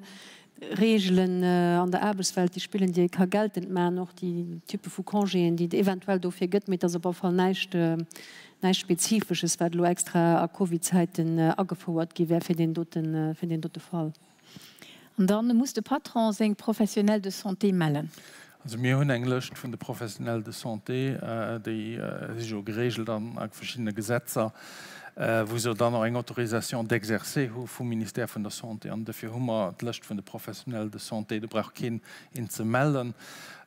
Reegelen an der Aarbechtswelt, déi spillen, déi ee ka geltend maachen, och déi Typpe vu Congéen, déi et eventuell dofir gëtt. Mee et ass op alle Fall näischt Näischt Spezifesches, wat elo extra a Covid-Zäiten agefouert gi wär fir deen doten, fir deen dote Fall. An da muss de Patron seng Professionnels de santé mellen. Also mir hunn eng Lëscht vun de Professionnels de santé, déi si jo geregelt an a verschiddene Gesetzer, wou se dann och eng Autorisation d'exercer hu vum Ministère vun der Santé. An dofir hu mer d'Lëscht vun de Professionnels de santé. Do brauch keen een ze mellen.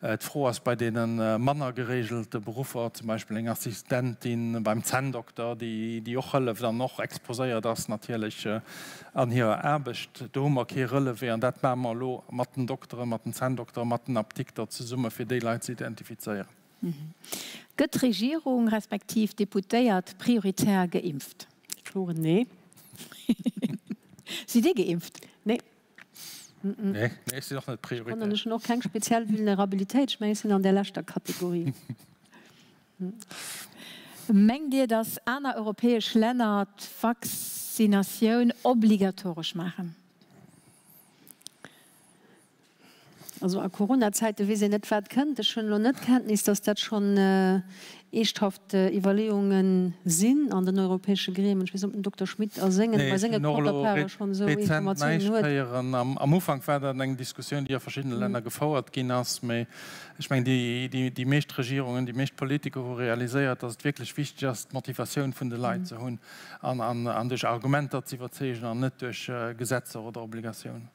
D'Fro ass bei deene manner geregelte Beruffer, zum Beispill eng Assistentin beim Zänndokter, déi och hëlleft an och exposéiert ass natierlech an hirer Aarbecht, do hu mer kee Relevé. An dat maache mer elo mat den Dokteren, mat den Zänndoktere, mat den Apdikter zesumme fir déi Leit ze identifizéieren. Gëtt d'Regierung respektiv d'Deputéiert prioritär geimpft? Kloren Nee. Sidd Dir geimpft? Nee. Nee, nee, ech sinn och net prioritär. Ech hunn och keng speziell Vulnerabilitéit. Ech mengen, ech sinn an där leschter Kategorie. Mengt Dir, datt aner europäesch Länner d'Vaccinatioun obligatoresch maachen? Also a Coronazäite weess een net, wat kënnt. Ech hunn elo net Kenntnis, datt dat schonn eeschthaft Iwwerleeunge sinn an den europäesche Gremien. Ech weess net, ob den Dokter Schmit a sengen, bei senge Contreparten schonn esou Informatiounen huet. Am Ufank war dat eng Diskussioun, déi a verschiddene Länner gefouert ginn ass. Mee ech mengen, déi meescht Regierungen, déi meescht Politiker hu realiséiert, datt et wierklech wichteg ass, d'Motivatioun vun de Leit ze hunn an duerch Argumenter ze iwwerzeegen an net duerch Gesetzer oder Obligatiounen.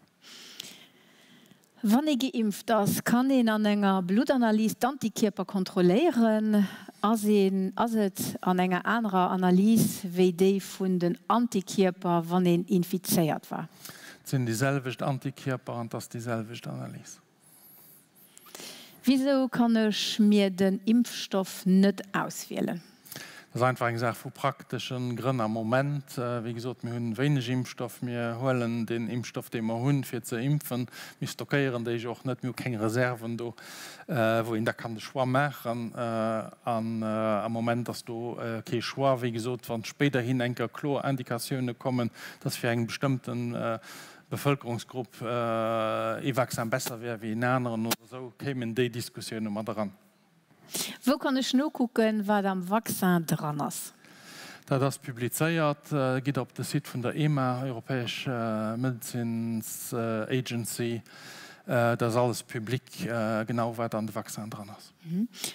Wann ee geimpft ass, kann een an enger Bluttanalys d'Antikierper kontrolléieren. Ass een ass et an enger anerer Analys wéi déi vun den Antikierper, wann een infizéiert war? Et sinn déi selwecht Antikierper an et ass déi selwecht Analys. Wisou kann ech mir den Impfstoff net auswielen? Dat ass einfach eng Saach vu praktesche Grënn am Moment. Wéi gesot, mir hunn wéineg Impfstoff. Mir huelen deen Impfstoff, dee mer hunn, fir ze impfen. Mir stockéieren déi jo och net. Mir hu keng Reserven do, wou een da kann de Choix maachen. An am Moment ass do kee Choix. Wéi gesot, wa spéiderhin eng Kéier kloer Indikatioune kommen, dass fir eng bestëmmten Bevëlkerungsgrupp ee Vaccin besser wär wéi en aneren oder esou, kéimen déi Diskussioune mat eran. Wou kann ech nokucken, wat am Vaccin dran ass? Dat ass publizéiert. Gitt op de Site vun der EMA, Europäesch Medezins Agency. Dat ass alles public, genau wat an de Vaccin dran ass.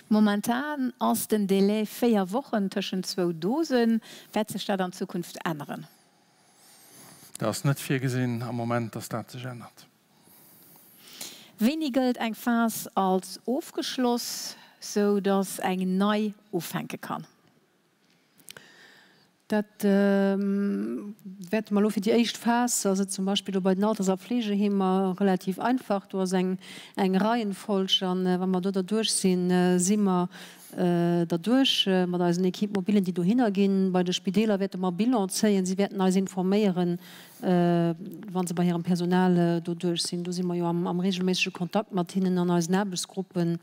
Momentan ass den Delai 4 Wochen tëschent zwou Dosen. Wäert sech dat an Zukunft änneren? Dat ass net virgesinn am Moment, dass dat sech ännert. Wéini gëllt eng Phas als ofgeschloss, sou datt eng nei ufänke kann? Dat wäerte mer elo fir déi éischt Phas, ass et zum Beispill elo bei den Alters a Fleegeheemer relativ einfach. Do ass eng Reihenfolg an wa mer do derduerch sinn, si mer Derduerch, mat eisen Équipes mobilen, déi dohinner ginn. Bei de Spideeler wäerte mer Bilan zéien. Si wäerten eis informéieren, wa se bei hirem Personal doduerch sinn. Do si mer jo am regelméissege Kontakt mat hinnen an eisen Aarbechtsgruppen.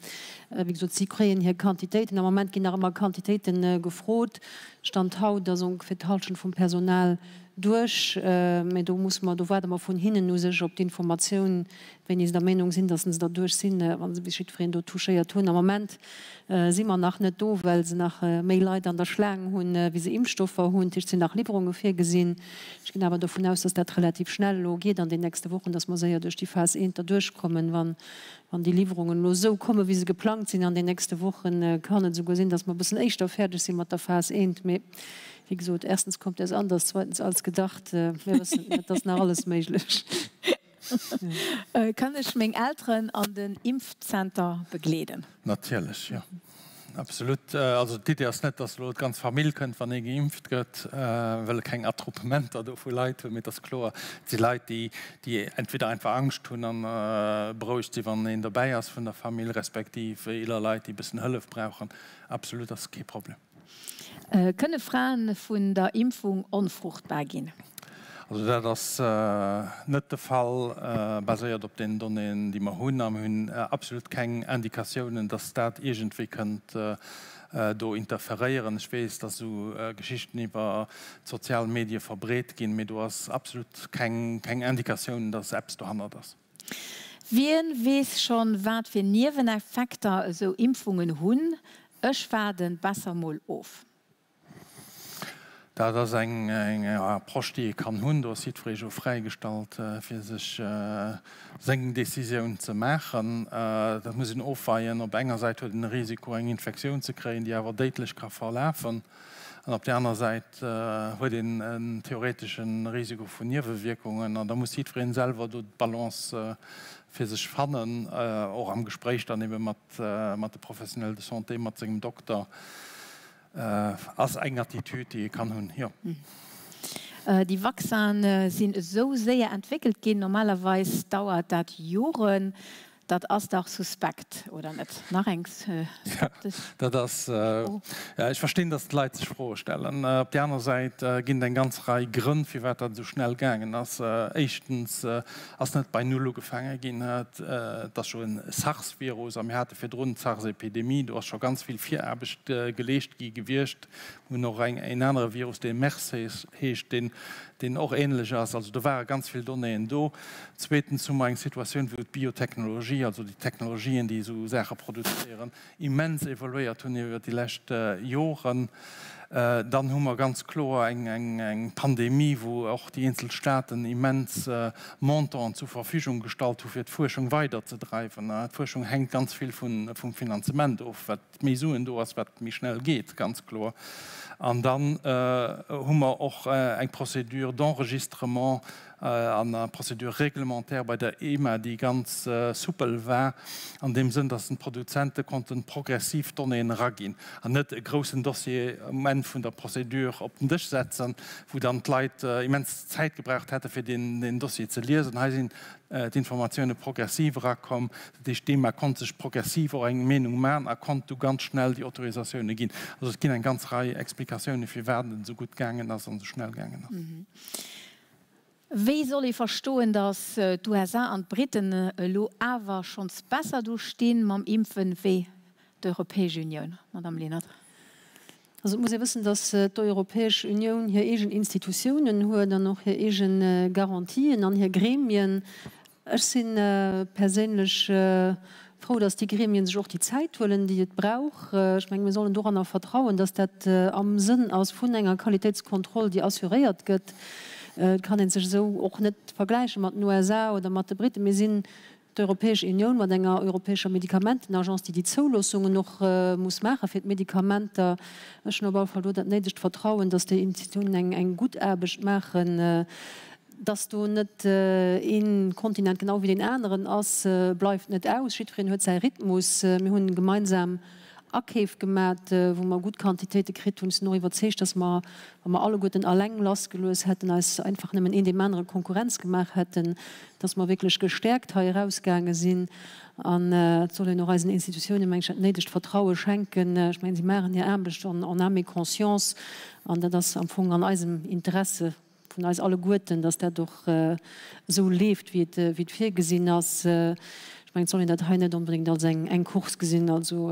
Wéi gesot, si kréien hir Quantitéiten. Am Moment ginn nach ëmmer Quantitéite gefrot. Stand haut ass ongeféier d'Hallschent vum Personal duerch. Mä do musse mer, do waarde mer vun hinnen u sech op d'Informatioun, wéini se der Meenung sinn, datt se derduerch sinn, wa se bis jiddwereen do touchéiert hunn. Am Moment si mer nach net do, well se nach méi Leit an der Schlaang hunn, wéi se Impfstoffer hunn. Dat heescht, et sinn nach Liwwerunge virgesinn. Ech ginn awer dovun aus, datt dat relativ schnell elo geet an den nächste Wochen, datt mer séier duerch déi Phas eent derduerch kommen. Wann, wann déi Liwwerungen elo esou kommen, wéi se geplangt sinn an den nächste Wochen, kann et esouguer sinn, datt mer e bëssen éischter fäerdeg si mat der Phas eent. Mee wéi gesot, erstens kommt es anders, zweitens als gedacht. Mir wëssen et net, et ass nach alles méiglech. Kann ech meng Elteren an den Impfzenter begleeden? Natierlech, jo. Absolut. Also d'Idee ass net, dass elo d'ganz Famill kënnt, wann ee geimpft gëtt, wëlle keng Attroupementer do vu Leit hunn. Mee et ass kloer, et si Leit, déi, déi entweder einfach Angscht hunn a berouegt si wann een dobäi ass vun der Famill, respektiv eeler Leit, déi e bëssen Hëllef brauchen. Absolut ass kee Problem. Kënne Fraen vun der Impfung onfruchtbar ginn? Also dat ass net de Fall, baséiert op den Donnéeën, déi mer hunn. A mir hunn absolut keng Indikatiounen, datt dat iergendwéi kënnt do interferéieren. Ech weess, datt esou Geschichten iwwer d'sozial Medie verbreet ginn, mee do ass absolut keng Indikatioun, datt eppes dohannert ass. Wien weess schonn wat fir Nieweneffekter esou Impfungen hunn? Ech waarden besser mol of. Dat ass eng Approche déi ee kann hunn. Do ass jiddweree jo fräigestallt fir sech seng Decisioun ze maachen. Dat muss een ofweien. Op enger Säit huet een e Risiko eng Infektioun ze kréien, déi awer déidlech ka verlafen. An op där aner Säit huet een en theoretesche Risiko vun Niewewierkungen. An da muss jiddweree selwer do d'Balance fir sech fannen, och am Gespréich dann ebe mat de Professionnels de santé, mat sengem Dokter. Ass eng Attitude, déi ee kann hunn, jo. Déi Vaccine sinn esou séier entwéckelt ginn, normalerweis dauert dat Joren. Dat ass dach suspekt, oder net? Nach eng skeptesch Dat ass, jo, ech verstinn, datt d'Leit sech Froe stellen. Op där aner Säit ginn et eng ganz Rei Grënn, firwat dat esou schnell gaangen ass. Éischtens ass net bei Null ugefaange ginn. Et ass jo e SARS-Virus a mir hate virdrun d'SARS-Epidemie. Do ass scho ganz vill Viraarbecht geleescht gi gewiescht. Mir hunn och en anere Virus, dee MERS heescht, deen. deen och ähnlech ass. Also do ware ganz vill Donnéeën do. Zweetens hu mer eng Situatioun, wou d'Biotechnologie, also déi Technologien, déi esou Saache produzéieren, immens evoluéiert hunn iwwert déi lescht Joren. Dann hu mer ganz kloer eng Pandemie, wou och déi eenzel Staaten immens Montanten zur Verfügung gestallt hu fir d'Fuerschung weiderzedreiwen. D'Fuerschung hänkt ganz vill vum Finanzement of. Wat méi Suen do ass, wat méi schnell geet, ganz kloer. An dann hu mer och eng Procédure d'enregistrement an der Procédure réglementaire bei der EMA, déi ganz soupel war, an deem Sënn, dass d'Produzente konnte progressiv Donnéeën eraginn an net e groussen Dossier um Enn vun der Procédure op den Dësch setzen, wou dann d'Leit immens Zäit gebraucht hätte fir deen Dossier ze liesen. Hei sinn d'Informatioune progressiv erakomm. Dat heescht, d'EMA konnt sech progressiv och eng Meenung maachen a konnt du ganz schnell déi Autorisatioune ginn. Also et ginn eng ganz Rei Explikatioune firwat et esou gutt gaangen ass an esou schnell gaangen ass. Wéi soll ee verstoen, datt d'USA an d'Briten elo awer schonns besser do stinn mam Impfen wéi d'Europäesch Unioun, Madame Lenert? Also et muss ee wëssen, datt d'Europäesch Unioun hir eegen Institutiounen huet an och hir eege Garantien an hir Gremien. Ech si perséinlech frou, datt déi Gremien sech och déi Zäit huelen, déi et brauch. Ech mengen, mir sollen doranner vertrauen, datt dat am Sënn ass vun enger Qualitéitskontroll, déi assuréiert gëtt. Et kann ee sech esou och net vergläiche mat den USA oder mat de Briten. Mir sinn d'Europäesch Unioun mat enger europäescher Medikamentenagence, déi déi Zouloossungen och muss maache fir d'Medikamenter. Ech hunn op alle Fall do dat néidegt Vertrauen, datt déi Institutiounen eng gutt Aarbecht maachen. Dass do net ee Kontinent genau wéi deen aneren ass, bleift net aus. Jiddwereen huet säi Rhythmus. Mir hunn gemeinsam Akeef gemat, wou mer gutt Quantitéite kritt hunn. Ech sinn och iwwerzeegt, dass mer, wa mer alleguerten alleng lassgelues hätten, eis einfach nëmmen een deem anere Konkurrenz gemaach hätten, dass mer wierklech gestäerkt hei erausgaange sinn. An et soll een och eisen Institutiounen, meng ech, dat néidegt Vertraue schenken. Ech mengen, si maachen hir Aarbecht en âme et conscience an dat ass am Fong an eisem Interesse. vun eis alleguerten, dass dat och esou leeft, wéi et virgesinn ass. Ech mengen, et soll een dat hei net onbedéngt als eng Course gesinn. Also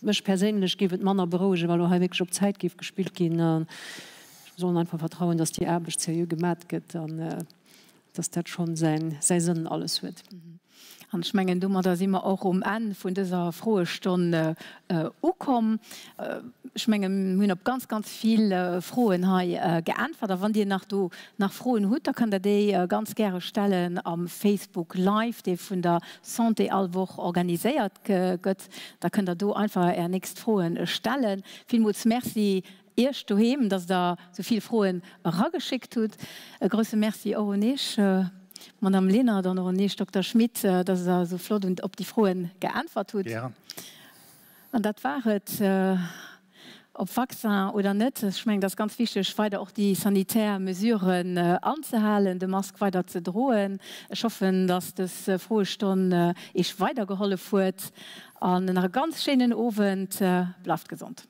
mech perséinlech géif et manner berouegen, wa lo hei wierklech op Zäit géif gespillt ginn. Mir sollen einfach vertrauen, dass déi Aarbecht seriö gemat gëtt an dass dat schonn säi Sënn alles huet. An ech mengen, domadder si mer och um Enn vun dëser Froestonn ukomm. Ech mengen, mir hunn op ganz, ganz vill Froen hei geäntwert. A wann Dir nach do nach Froen hutt, da kënnt Der déi ganz gäre stellen am Facebook Live, dee vun der Santé all Woch organiséiert gëtt. Da kënnt Der do einfach Är nächst Froen stellen. Villmools Merci Iech doheem, dass der sou vill Froen erageschéckt hutt. E grousse Merci och un Iech, Madame Lenert, an och un Iech, Dokter Schmit, dass Der sou flott op déi Froen geäntwert hutt. Gären. An dat war et. Ob Vaccin oder net, ech mengen, et ass ganz wichteg, weider och déi sanitär Mesuren anzehalen, de Mask weider ze droen. Ech hoffen, dass dës Froestonn Iech weidergehollef huet. An nach e ganz schéinen Owend. Bleift gesond.